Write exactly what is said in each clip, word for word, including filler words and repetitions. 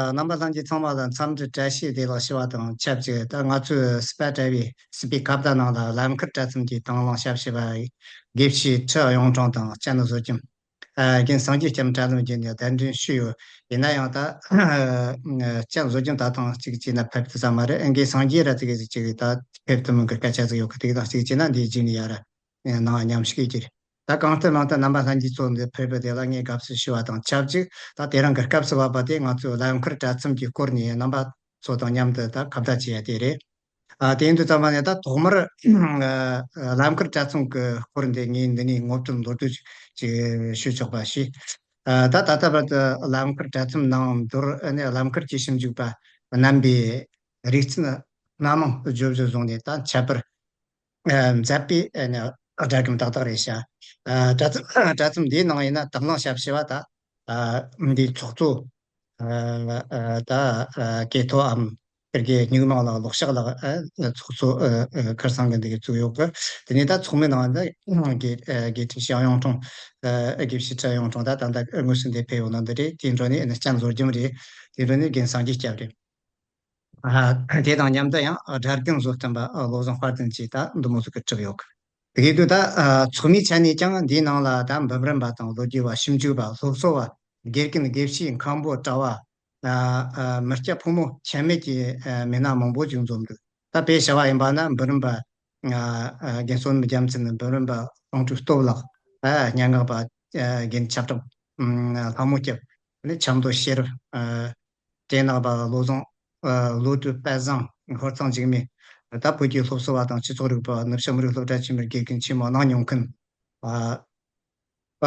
རྣམ་པ་ལྷན་རྒྱས་ཚང་མ་ལ་འཚམས་འདྲི་བཀྲ་ཤིས་བདེ་ལེགས་ཞུ་བ་དང་ཆབས་ཅིག་ད་ང་ཚོའི་སྲིད་པ་བཀྲ་བའི་སྲིད་པའི་ཁ་བརྡ་ནང་ལ་ལམ་ཁར་དྲ་ཚོམས་ཀྱི་དང་བླངས་ཞབས་ཞུ་བ་དགེ་བཤེས་ཁྲི་གཡུང་དྲུང་དང་སྤྱན་བཟོད་རྒྱམ། ཨ། རྒན་སངས་རྒྱས་ལྕམ་དྲ་ལམ་བརྒྱུད་ནས་གདན་འདྲེན་ཞུས་ཡོད། ཡིན་ན་ཡང་ད་སྤྱན་བཟོད་རྒྱམ་ད་ཐེངས་གཅིག་བྱས་ན་ཕེབས་ཐུབ་ས་མ་རེད། རྒན་སངས་རྒྱས་ར་ཅིག་ཅིག་ད་ཕེབས་ཐུབ་མིན་གྱི་སྐད་ཆ་ཟིག་ཡོད་གི། དེ་དང་གཅིག་བྱས་ན་འདིའི་རྗེས་ནས་ཡར་ནང་མཉམ་ཞུགས་ཀྱི་རེད། ད་གང་ལྟར་མང་ལྟར་རྣམ་པ་ལྷན་རྒྱས་ཚོ་འདིར་ཕེབས་པ་དེ་ལ་ངས་དགའ་བསུ་ཞུ་བ་དང་ཆབས་ཅིག་ད་དེ་རིང་གི་སྐབས་སུ་བབས་པ་དེ་ང་ཚོའི་ལམ་ཁར་དྲ་ཚོམས་ཀྱི་སྐོར་ནས་རྣམ་པ་ཚོ་དང་མཉམ་དུ་ད་ཁ་བརྡ་བྱེད་ཡ་དེ་རེད། ཨ། དེ་ཡིན་དུས་ཙམ་པ་ནས་ད་ཐོག་མར་ཨ་ལམ་ཁར་དྲ་ཚོམས་ཀྱི་སྐོར་འདི་ངས་འདི་ནས་ངོ་སྤྲོད་མདོར་བསྡུས་ཅིག་ཞུ་ཆོག་པ་ཞུས། ཨ། ད་ད་ལྟ་བར་དུ་ལམ་ཁར་དྲ་ཚོམས་ནང་མདོར་ཨ་ནི་ལམ་ཁར་གྱི་ཞིབ་འཇུག་པ་རྣམ་པས་རིག་རྩལ་སྣ་མང་བརྗོད་གཞིར་བཟུང་ནས་ད་ཁྱད་པར་ཨ་མཛད་པའི་ཨ་ནི་སྒྲ་སྒམ་ཏག་ཏག་རེད་ཤག་ཨ། དྲ་ཚོམས་དྲ་ཚོམས་འདིའི་ནང་ཡིན་ན་དང་བླངས་ཞབས་ཞུ་བ་ད་ཨ་འདིའི་ཚོགས་གཙོ་ཨ་ཨ་ད་ཨ་ཀེ་ཐོའམ་དེ་གའི་སྨྱུག་མ་ལགས་ལོག་ཤག་ལགས་ཨ་ཚོགས་གཙོ་ཨ་ཨ་ཁར་སང་གི་འདི་གའི་བཙུགས་ཡོད་གི། དེ་ནས་ད་ཚོགས་མི་ནང་ད་དགེ་ཨ་དགེ་ཕྲུག་ཞང་གཡུང་དྲུང་ཨ་དགེ་བཤེས་ཁྲི་གཡུང་དྲུང་ད་ད་ལྟ་དངོས་སུ་འདིར་ཕེབས་ཡོད་ནི་འདི་རེད། དེའི་འཕྲོ་ནས་ཨ་ནི་སྤྱན་བཟོད་རྒྱམ་རེད། དེའི་འཕྲོ་ནས་རྒན་སངས་རྒྱས་སྐྱབས་རེད། ཨ། དེ་དང་མཉམ་དུ་ཡང་སྒྲ་སྒམ་བཟོ་སྟོན་པ་བློ་བཟང་དཔལ་ལྡན་གྱིས་ད་འདི་མོ་ཟིག་གི་གྲུབ་ཡོད་གི། དེ་གའི་དུས་ད་ཨ་ཚོགས་མིའི་ཆ་ནས་ཀྱང་འདིའི་ནང་ལ་ད་འབུམ་རམས་པ་དང་ལོ་རྒྱུས་པ་ཞིབ་འཇུག་པ་སློབ་གསོ་བ་དགེ་རྒན་དགེ་བཤེས་མཁན་པོ་གྲྭ་བ་ཨ་ཨ་མི་སྐྱ་ཕོ་མོ་ཁྱད་མེད་ཀྱི་ཨ་མི་སྣ་མང་པོ་ཅིག་འཛོམས་འདུག་ད་དཔེ་བྱ་བ་ཡིན་པ་ན་འབུམ་རམས་པ་ཨ་ཨ་རྒན་བསོད་ནམས་རྒྱལ་མཚན་ནི་འབུམ་རམས་པ་ཀོང་སྤྲུལ་སྟོབས་ལགས། ཨ་སྙན་ངག་པ་ཨ་རྒན་ཆབ་བྲག་ཨ་ལྷ་མོ་སྐྱབས། ཨ་ནི་ཆབ་མདོ་ཤེས་རབ་ཨ་སྤྲེལ་ནག་པ་བློ་བཟང་ཨ་བློ་གྲོས་དཔལ་བཟང་ཧོར་གཙང་འཇིགས་མེད། ད་བོད་ཀྱི་སློབ་གསོ་བ་དང་སྤྱི་ཚོགས་རིག་པ། ནུབ་ཕྱོགས་མི་རིགས་སློབ་གྲྭ་ཆེན་མོའི་དགེ་རྒན་ཆེན་མོ་གནང་མྱོང་མཁན། ཨ་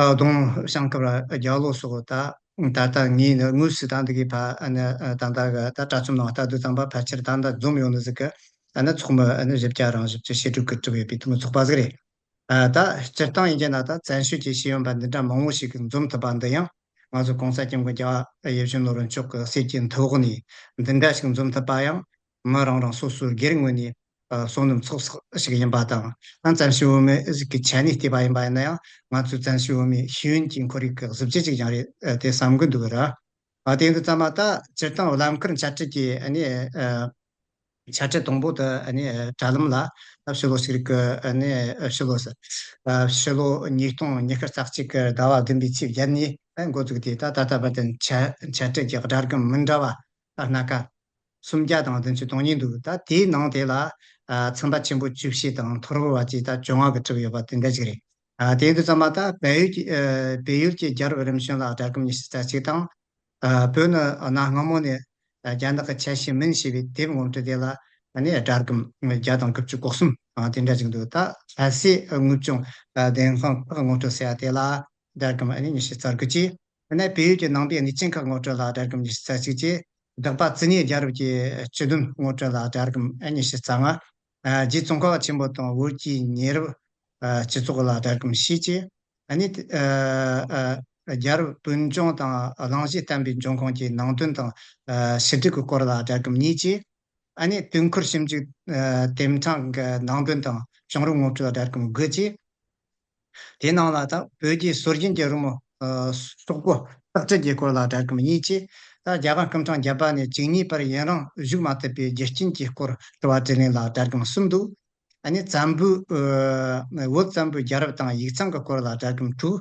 ཨ་ལྡོང་ཤང་ཁབ་ར་རྒྱ་ལོ་སོགས། ད་ད་ལྟ་ངས་ནི་དངོས་སུ་ད་འདི་གའི་ཕ་ཨ་ནི་ཨ་ད་ལྟ་གི་ད་དྲ་ཚོམས་ནང་ལྟ་དུས་ཙམ་པ་ཕལ་ཆེར་ད་ལྟ་འཛོམས་ཡོད་ནི་ཟིག་གི་ཨ་ནི་ཚོགས་མི་ཨ་ནི་བཞི་བརྒྱ་རང་བཞི་བཅུ་ཞེ་དྲུག་གི་གྲུབ་ཡོད་པའི་དེ་མོ་ཚོགས་པ་ཟིག་རེད། ཨ་ད་སྤྱིར་བཏང་ཡིན་གྱི་ན་ད་བཙན་བྱོལ་གྱི་ཤེས་ཡོན་པ་འདི་འདྲ་མང་བོ་ཞིག་གིས་འཛོམས་ཐུབ་པ་འདི་ཡང་ང་ཚོ་༸གོང་ས་༸སྐྱབས་མགོན་རྒྱལ་བ་ཡིད་བཞིན་ནོར་བུ་མཆོག་གི་སྲས་ཀྱི་མཐུ་འོག་ནས་འདི་འདྲ་ཞིག་འཛོམས་ཐུབ་པ་ཡང་མི་རང་རང་སོ་སོའི་སྒེར་ངོས་ནས་ཨ་བསོད་ནམས་ཚོགས་བསགས་ཤིག་ཡིན་པ་དང་། ཨ་བཙན་བྱོལ་བོད་མི་ཞིག་གི་ཆ་ནས་བལྟས་པ་ཡིན་པ་ཡིན་ན་ཡང་ང་ཚོའི་བཙན་བྱོལ་བོད་མིའི་ཤེས་ཡོན་གྱི་ཁོར་ཡུག་གི་གཟི་བརྗིད་ཅིག་ཀྱང་རེད་དེ་བསམ་གི་འདུག་ར། ཨ་དེ་འདི་ཙམ་མ་ད་སྤྱིར་བཏང་ལམ་ཁར་འཆད་ཁྲིད་ཀྱི་ཨ་ནི་ཨ་འཆད་ཁྲིད་དང་པོ་དེ་ཨ་ནི་དྲ་ལམ་ལ་ད་ཕྱི་ལོ་ཞིག་རིག་གི་ཨ་ནི་ཕྱི་ལོ་ཟེར། ཕྱི་ལོ་ཉིས་སྟོང་ཉི་ཤུ་རྩ་གཅིག་གི་ཟླ་བ་བདུན་པའི་ཚེས་བརྒྱད་ནས་འགོ་བཙུགས་ཏེ་ད་ད་ལྟ་བར་དུ་འཆད་འཆད་ཁྲིད་ཀྱི་སྒྲ་སྒམ་མི་འདྲ་བ་ད་སྣ་ཁ་སུམ་བརྒྱ་དང་བདུན་ཅུ་དོན་གཉིས་འདུག་ད་དེའི་ནང་དེ་ལ་ཨ་ཚན་པ་ཆེན་པོ་བཅུ་བཞི་དང་ཐོར་བུ་བ་བཅས་ད་བཅོ་ལྔ་གི་གྲུབ་ཡོད་པ་དེ་འདྲ་ཞིག་རེད། ཨ་དེ་འདི་ཙམ་མ་ད་བལ་ཡུལ་གྱི་ཨ་བལ་ཡུལ་གྱི་རྒྱལ་རབས་རིམ་བྱོན་ལ་སྒྲ་སྒམ་ཉི་ཤུ་རྩ་གཅིག་དང་། ཨ་བོད་ནི་གནའ་སྔ་མོ་ནས་ཨ་རྒྱ་ནག་གི་ཆ་ཤས་མིན་ཞེས་པའི་དེབ་ངོ་སྤྲོད་དེ་ལ་ཨ་ནི་སྒྲ་སྒམ་བརྒྱ་དང་དགུ་བཅུ་གོ་གསུམ་ཨ་དེ་འདྲ་ཞིག་འདུག་ད་ལྷ་སའི་དངོས་བྱུང་ཨ་བདེན་དཔང་ངོ་སྤྲོད་ཟེར་ཡ་དེ་ལ་སྒྲ་སྒམ་ཨ་ནི་ཉི་ཤུ་རྩ་དགུ་བཅས། ཨ་ནི་བལ་ཡུལ་གྱི་ནང་པའི་གནས་ཆེན་ཁག་ངོ་སྤྲོད་ལ་སྒྲ་སྒམ་ཉི་ཤུ་རྩ་གཅིག་བཅས། བདག་པ་ཙི་ནའི་རྒྱལ་རབས་ཀྱི་སྤྱི་དོན་ངོ་སྤྲོད་ལ་སྒྲ་སྒམ་ཨ་ཉི་ཤུ་རྩ་ལྔ། ཨ་རྗེ་ཙོང་ཁ་པ་ཆེན་པོ་དང་བོད་ཀྱི་ཉེ་རབས་ཨ་སྤྱི་ཚོགས་ལ་སྒྲ་སྒམ་བཞི་བཅས། ཨ་ནི་ཨ་ཨ་རྒྱལ་རབས་བོད་ལྗོངས་དང་གླིང་བཞི་བསྟན་པའི་འབྱུང་ཁུངས་ཀྱི་ནང་དོན་དང་ཨ་ཕྱི་དྲིལ་གྱི་སྐོར་ལ་སྒྲ་སྒམ་གཉིས་བཅས། ཨ་ནི་དུས་འཁོར་ཞིབ་འཇུག་ཨ་དེབ་ཕྲེང་གི་ནང་དོན་དང་བྱུང་རབས་ངོ་སྤྲོད་ལ་སྒྲ་སྒམ་དགུ་བཅས། དེའི་ནང་ལ་ད་བོད་ཀྱི་སྲོལ་རྒྱུན་གྱི་རི་མོ་ཨ་སོག་པོ་གཏགས་ཁྲིད་ཀྱི་སྐོར་ལ་སྒྲ་སྒམ་གཉིས་བཅས། ད་རྒྱལ་བ་སྐུ་ཕྲེང་བརྒྱད་པ་ནས་བཅུ་གཉིས་བར་ཡུན་རིང་བཞུགས་མ་ཐུབ་པའི་རྒྱུ་རྐྱེན་གྱི་སྐོར་དྲི་བ་དྲིས་ལན་ལ་སྒྲ་སྒམ་གསུམ་འདུག་ཨ་ནི་བཙན་པོའི་ཨ་བོད་བཙན་པོའི་རྒྱལ་རབས་དང་ཡིག་ཚང་གི་སྐོར་ལ་སྒྲ་སྒམ་དྲུག་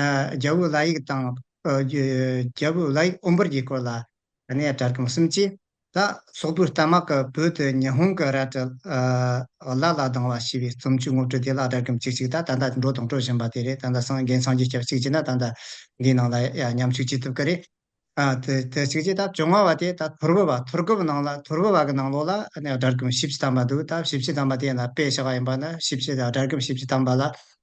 ཨ་རྒྱལ་པོའི་བླ་ཡིག་དང་ཨ་རྒྱལ་པོའི་བླ་ཡིག་འོད་འབར་གྱི་སྐོར་ལ་ཨ་ནི་སྒྲ་སྒམ་གསུམ་བཅས། ད་སོག་པོའི་རྟ་དམག་གིས་བོད་དེ་ཉི་ཧོང་གི་རལ་གྲི་ཨ་བླ་ལ་ལྡང་བ་ཞེས་པའི་རྩོམ་ཆོས་ངོ་སྤྲོད་དེ་ལ་སྒྲ་སྒམ་བཅུ་གཅིག་ད་ད་ལྟ་འགྲོ་དང་འགྲོ་བཞིན་པ་དེ་རེད། ད་ལྟ་སང་རྒན་སངས་རྒྱས་སྐྱབས་གཅིག་བྱས་ན་ད་ལྟ་འདིའི་ནང་ལ་ཡ་མཉམ་ཞུགས་བྱེད་ཐུབ་ཀྱི་རེད། ཨ་དེ་དེ་གཅིག་བྱས་ད་བཅོ་ལྔ་བ་དེ་ད་ཐོར་བུ་བ་ཐོར་བུ་བ་ནང་ལ་ཐོར་བུ་བ་གི་ནང་ལོགས་ལ་ཨ་ནི་སྒྲ་སྒམ་བཞི་བཅུ་ཐམ་པ་འདུག་ད་བཞི་བཅུ་ཐམ་པ་དེ་ཡིན་ན་དཔེ་བཞག་པ་ཡིན་པ་ན་བཞི་བཅུ་དང་སྒྲ་སྒམ་བཞི་བཅུ་ཐམ་པ་ལ་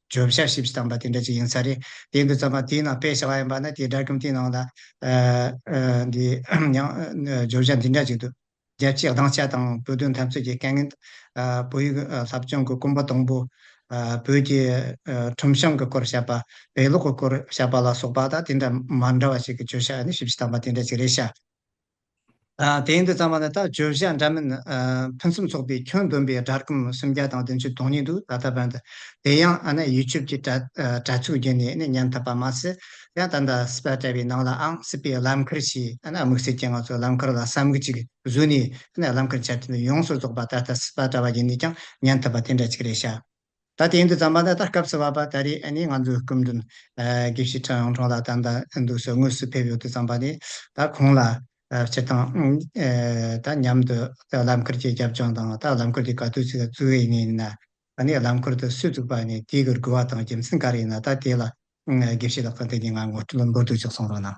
བརྗོད་བྱ་བཞི་བཅུ་ཐམ་པ་དེ་འདྲ་ཅིག་ཡིན་ས་རེད། དེ་འདུག་ཙམ་པ་དེའི་ནང་དཔེ་བཞག་པ་ཡིན་པ་ན་དེའི་སྒྲ་སྒམ་དེའི་ནང་ལ་ཨ་ཨ་འདི་ཡང་བརྗོད་བྱ་འདི་འདྲ་ཅིག་འདུག་རྒྱལ་སྤྱིའི་སྡིངས་ཆ་དང་བོད་དོན་འཐབ་རྩོད་ཀྱི་དཀའ་ངལ། ཨ་བོད་ཡིག་ཨ་བསླབ་སྦྱོང་གི་གོམ་པ་དང་པོ། ཨ་བོད་ཀྱི་ཨ་ཁྲོམ་བྱུང་གི་སྐོར་བཤད་པ། བོད་ལུགས་ཀྱི་སྐོར་བཤད་པ་ལ་སོགས་པ་དང་དེ་འདྲ་མ་འདྲ་བ་ཞིག་གི་བརྗོད་བྱ་ནི་བཞི་བཅུ་ཐམ་པ་དེ་འདྲ་ཞིག་རེད་ཤག་ཨ། དེ་ཡིན་དུས་ཙམ་པ་ནི་ད་བརྗོད་བྱ་འདྲ་མིན། ཨ། ཕུན་སུམ་ཚོགས་པའི་ཁྱོན་བསྡོམས་པའི་སྒྲ་སྒམ་སུམ་བརྒྱ་དང་བདུན་ཅུ་དོན་གཉིས་འདུག་ད་ལྟ་བར་དུ། དེ་ཡང་ཨ་ནི་ཡུ་ཊུབ་ཀྱི་དྲ་ཨ་དྲ་ཚིགས་བརྒྱུད་ནས་ནི་ཉན་ཐུབ་པ་མ་ཟད། ཡང་ད་ལྟ་སྲིད་པ་བཀྲ་བའི་ནང་ལའང་སྲིད་པའི་ལམ་ཁར་ཞེས། ཨ་ནི་དམིགས་བསལ་གྱིས་ང་ཚོ་ལམ་ཁར་ལ་བསམ་གྱིས་བཟོས་ནས། ཨ་ནི་ལམ་ཁར་འཆར་ཅན་ཡོངས་སུ་རྫོགས་པ་ད་ལྟ་སྲིད་པ་བཀྲ་བ་བརྒྱུད་ནས་ཀྱང་ཉན་ཐུབ་པ་དེ་འདྲ་ཅིག་རེད་ཤག་ད་དེ་ཡིན་དུས་ཙམ་པ་ད་ད་སྐབས་སུ་བབ་པ་ད་རེས་ཨ་ནི་ང་ཚོའི་སྐུ་མགྲོན། ཨ། དགེ་བཤེས་ཁྲི་དབྱངས་ཁྲོང་ལགས་ད་ལྟ་འདུག་སེ་དངོས་སུ་ཕེབས་ཡོད་དུས་ཙམ་པ་ནི། ད་ཁོང་ལ་ཨ་སྤྱིར་བཏང་ཨ་ད་མཉམ་དུ་ད་ལམ་ཁར་གྱི་རྒྱབ་ལྗོངས་དང་། ད་ལམ་ཁར་གྱི་ག་དུས་ཚོད་བཙུགས་ཡིན་ན། ཨ་ནི་ལམ་ཁར་དུ་སུ་བཙུགས་པ་ནི་དེའི་གི་དགོས་པ་དང་རྒྱུ་མཚན་ག་རེ་ཡིན་ན། ད་དེ་ལ་ཨ་དགེ་བཤེས་ལགས་ཀྱིས་འདི་ནས་ང་ངོ་སྤྲོད་མདོར་བསྡུས་ཅིག་གསུང་རོགས་གནང་།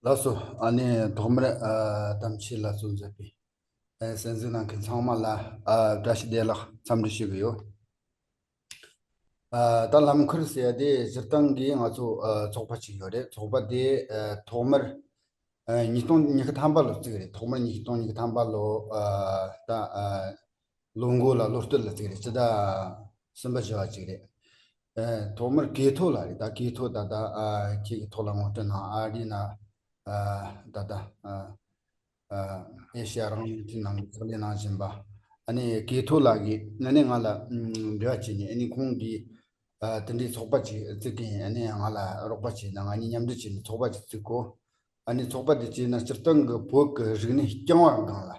ལགས་སོ། ཨ་ནི་ཐོག་མར་ཨ་དམ་ཆོས་ལ་གསོལ་མཛད་པའི་ཨ་གསན་གཟིགས་གནང་མཁན་ཚང་མ་ལ་ཨ་བཀྲ་ཤིས་བདེ་ལེགས་འཚམས་འདྲི་ཞུ་གི་ཡོད། ཨ་ད་ལམ་ཁར་ཟེར་ཡ་དེ་སྤྱིར་བཏང་གི་ང་ཚོ་ཨ་ཚོགས་པ་ཅིག་ཡོད་རེད། ཚོགས་པ་དེ་ཨ་ཐོག་མར་ཨ་ཉིས་སྟོང་ཉི་ཤུ་ཐམ་པ་ལོ་བཙུགས་རེད། ཐོག་མར་ཉིས་སྟོང་ཉི་ཤུ་ཐམ་པ་ལོ་ཨ་ད་ཨ་ལོ་འགོ་ལ་ལོ་སྟོད་ལ་བཙུགས་རེད། སྤྱི་ཟླ་གསུམ་པ་བཞི་བ་ཅིག་རེད། ཨ་ཐོག་མར་གེ་ཐོ་ལགས་རེད། ད་གེ་ཐོ་ད་ལྟ་ཨ་ཁྱེད་ཀྱི་ཐོག་ལ་ངོ་སྤྲོད་གནང་། ཨ་རི་ན་ཨ་ད་ལྟ་ཨ་ཨ་ཨེ་ཤ་ཡ་རང་དབང་རླུང་འཕྲིན་ནང་གི་ཕྱག་ལས་གནང་བཞིན་པ། ཨ་ནི་གེ་ཐོ་ལགས་ཀྱིས་ཨ་ནི་ང་ལ་ཨམ་འབྲེལ་བ་བྱས་ནས། ཨ་ནི་ཁོང་གིས་ཨ་དེ་འདྲའི་ཚོགས་པ་ཅིག་བཙུགས་མཁན། ཨ་ནི་ང་ལ་རོགས་པ་བྱས་ན། ང་གཉིས་མཉམ་འབྲེལ་བྱས་ནས་ཚོགས་པ་ཅིག་བཙུགས་གོ། ཨ་ནི་ཚོགས་པ་དེ་བྱས་ན་སྤྱིར་བཏང་གི་བོད་ཀྱི་རིག་གནས་རྐྱང་བ་སྒང་ལ་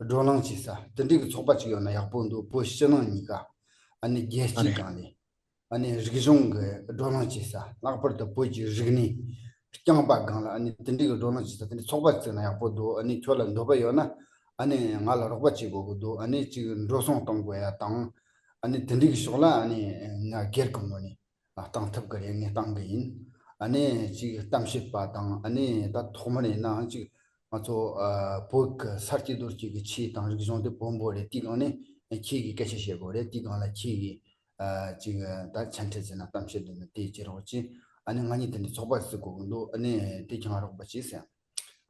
བགྲོ་གླེང་བྱེད་ས་དེ་འདྲའི་གི་ཚོགས་པ་ཅིག་ཡོད་ན་ཡག་པོ་འདུག་བོད་ཕྱི་ནང་གཉིས་ཀ། ཨ་ནི་རྒྱལ་ཨ་སྤྱིའི་ནི་སྒང་ལས། ཨ་ནི་རིག་གཞུང་གི་བགྲོ་གླེང་བྱེད་ས། ལྷག་པར་དུ་བོད་ཀྱི་རིག་གནས་རྐྱང་པ་སྒང་ལ་ཨ་ནི་དེ་འདྲའི་གི་བགྲོ་གླེང་བྱེད་ས་དེ་འདྲའི་ཚོགས་པ་བཙུགས་ན་ཡག་པོ་འདུག་ཨ་ནི་ཁྱོད་ལ་འདོད་པ་ཡོད་ན་ཨ་ནི་ང་ལ་རོགས་པ་བྱེད་དགོས་ཀྱི་འདུག་ཨ་ནི་ཅིག་འགྲོ་སོང་གཏོང་དགོས་ཡ་དང་། ཨ་ནི་དེ་འདྲའི་གི་ཕྱོགས་ལ་ཨ་ནི་ང་སྒེར་གྱི་ངོས་ནས་གཏང་ཐུབ་ཀྱི་རེད། ངས་གཏང་གི་ཡིན། ཨ་ནི་ཅིག་གཏམ་བཤད་པ་དང་། ཨ་ནི་ད་ཐོག་མར་ཡིན་ནའང་ཅིག་ང་ཚོ་ཨ་བོད་ཀྱི་ས་སྐྱེས་རྡོ་སྐྱེས་ཀྱི་ཆོས་དང་རིག་གཞུང་དེ་བོན་པོ་རེད། དེའི་སྒང་ནས་ཁྱེད་ཀྱིས་སྐད་ཆ་བཤད་དགོས་རེད། དེའི་སྒང་ལ་ཁྱེད་ཀྱིས་ཨ་ཅིག་ད་མཆན་འགྲེལ་བྱས་ན་གཏམ་བཤད་འདི་ནི་དེ་བྱེད་རོགས་གྱིས། ཨ་ནི་ང་གཉིས་དེ་འདྲའི་ཚོགས་པ་བཙུགས་དགོས་ཀྱི་འདུག་ཨ་ནི་དེ་ཁྱེད་རང་རོགས་པ་བྱེད་ཟེར།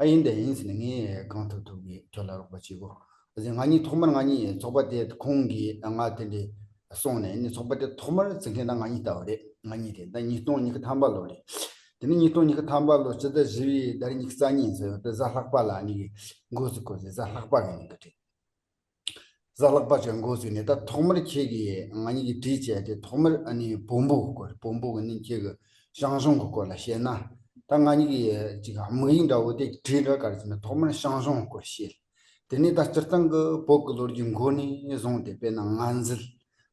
ཨ་ཡིན་དེ་ཡིན་ཟེར་ནས་ངས་གང་ཐུབ་ཐུབ་ཀྱིས་ཁྱོད་ལ་རོགས་པ་བྱེད་དགོས། ཨ་ཟེར། ང་གཉིས་ཐོག་མར་ང་གཉིས་ཚོགས་པ་དེ་ཁོང་གིས་ང་དེ་འདྲའི་གསུངས་ནས་ནི་ཚོགས་པ་དེ་ཐོག་མར་བཙུགས་མཁན་ད་ང་གཉིས་ལྟ་བུ་རེད། ང་གཉིས་རེད། ད་ཉིས་སྟོང་ཉི་ཤུ་ཐམ་པ་ལོ་རེད། དེ་ནས་ཉིས་སྟོང་ཉི་ཤུ་ཐམ་པ་ལོ་སྤྱི་ཟླ་བཞི་པའི་ཟླ་རེ་ཉི་ཤུ་རྩ་གཉིས་ཡིན་ས་ཡོད། དེ་གཟའ་ལྷག་པ་ལ་ཨ་ནི་གི་འགོ་བཙུགས་གོ་ཟེར། གཟའ་ལྷག་པ་གི་ཉིན་གི་རེད། གཟའ་ལྷག་པ་ཅིག་འགོ་བཙུགས་ནས་ད་ཐོག་མར་ཁྱེད་ཀྱིས་ང་གཉིས་ཀྱི་གྲོས་བྱས་ཏེ། ཐོག་མར་ཨ་ནི་བོན་པོ་གི་སྐོར། བོན་པོ་གི་ནི་ཁྱེད་ཀྱི་ཞང་ཞུང་གི་སྐོར་ལ་བཤད་ན། ད་ང་གཉིས་ཀྱི་ཅིག་དམིགས་ཡུལ་འདྲ་བོ་དེ་གྲོས་འདྲ་ག་རེ་ཟེར་ན། ཐོག་མར་ཞང་ཞུང་གི་སྐོར་བཤད། དེ་ནས་ད་སྤྱིར་བཏང་གི་བོད་ཀྱི་ལོ་རྒྱུས་འགོ་ནས་བཟུང་སྟེ། དཔེར་ན་མངའ་མཛད།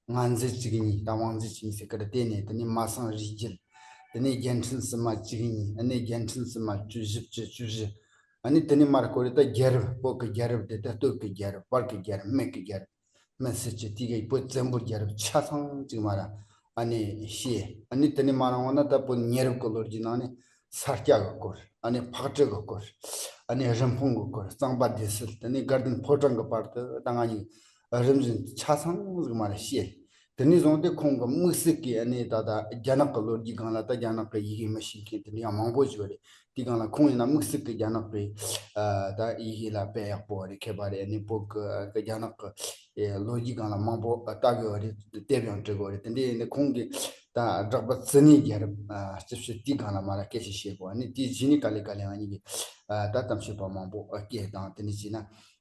མངའ་མཛད་བཅུ་གཉིས་དང་དབང་མཛད་བཅུ་གཉིས་ཟེར་གི་རེད། དེ་ནས་དེ་ནས་མ་སངས་རིས་བརྒྱད། དེ་ནས་རྒྱལ་ཕྲན་སིལ་མ་བཅུ་གཉིས། ཨ་ནི་རྒྱལ་ཕྲན་སིལ་མ་བཅུ་བཞི། བཅུ་བཅུ་བཞི། ཨ་ནི་དེ་ནས་མར་སྐོར་རེ་ད་རྒྱལ་རབས། བོད་ཀྱི་རྒྱལ་རབས་དེ་ད་སྟོད་ཀྱི་རྒྱལ་རབས། བར་གྱི་རྒྱལ་རབས། སྨད་ཀྱི་རྒྱལ་རབས། སྨད་སེར་སྐྱ་དེ་གའི་བོད་བཙན་པོའི་རྒྱལ་རབས་ཆ་ཚང་ཅིག་མར་ཨ་ནི་བཤད། ཨ་ནི་དེ་ནས་མར་འོང་ན་ད་བོད་ཉེ་རབས་ཀྱི་ལོ་རྒྱུས་ནང་ནས་ས་སྐྱ་གི་སྐོར། ཨ་ནི་ཕག་གྲུ་གི་སྐོར། ཨ་ནི་རིན་སྤུངས་གི་སྐོར། གཙང་པ་སྡེ་སྲིད། དེ་ནས་དགའ་ལྡན་ཕོ་བྲང་གི་བར་དུ་ད་ང་གཉིས་རིམ་བཞིན་ཆ་ཚང་ཟིག་མར་བཤད། དེ་ནས་བཟུང་སྟེ་ཁོང་གི་དམིགས་བསལ་གྱི་ཨ་ནི་ད་ལྟ་རྒྱ་ནག་གི་ལོ་རྒྱུས་སྒང་ལ་ད་རྒྱ་ནག་གི་ཡི་གེ་མི་ཤེས་མཁན་དེ་འདྲ་ཡང་མང་པོ་ཞིག་ཡོད་རེད། དེའི་སྒང་ལ་ཁོང་ཡིན་ན་དམིགས་བསལ་གྱི་རྒྱ་ནག་གི་ཨ་ད་ཡི་གེ་ལ་དཔེ་ཡག་པོ་རེད། མཁས་པ་རེད། ཨ་ནི་བོད་ཀྱི་ཨ་རྒྱ་ནག་གི་ཨེ་ལོ་རྒྱུས་སྒང་ལ་མང་པོ་ལྟ་གི་ཡོད་རེད། དེབ་ཡང་འབྲི་གི་ཡོད་རེད། དེ་འདྲ་ཡིན་ནའི་ཁོང་གིས་ད་གྲགས་པ་ཙི་ནའི་རྒྱལ་རབས་ཨ་སྤྱི་བཤད་དེའི་སྒང་ལ་མར་སྐད་ཆ་བཤད་གོ། ཨ་ནི་དེའི་རྗེས་ནས་ག་ལེ་ག་ལེ་ང་གཉིས་ཀྱིས་ཨ་ད་གཏམ་བཤད་པ་མང་པོ་ཨ་སྐད་དང་དེ་འདྲ་བྱས་ན།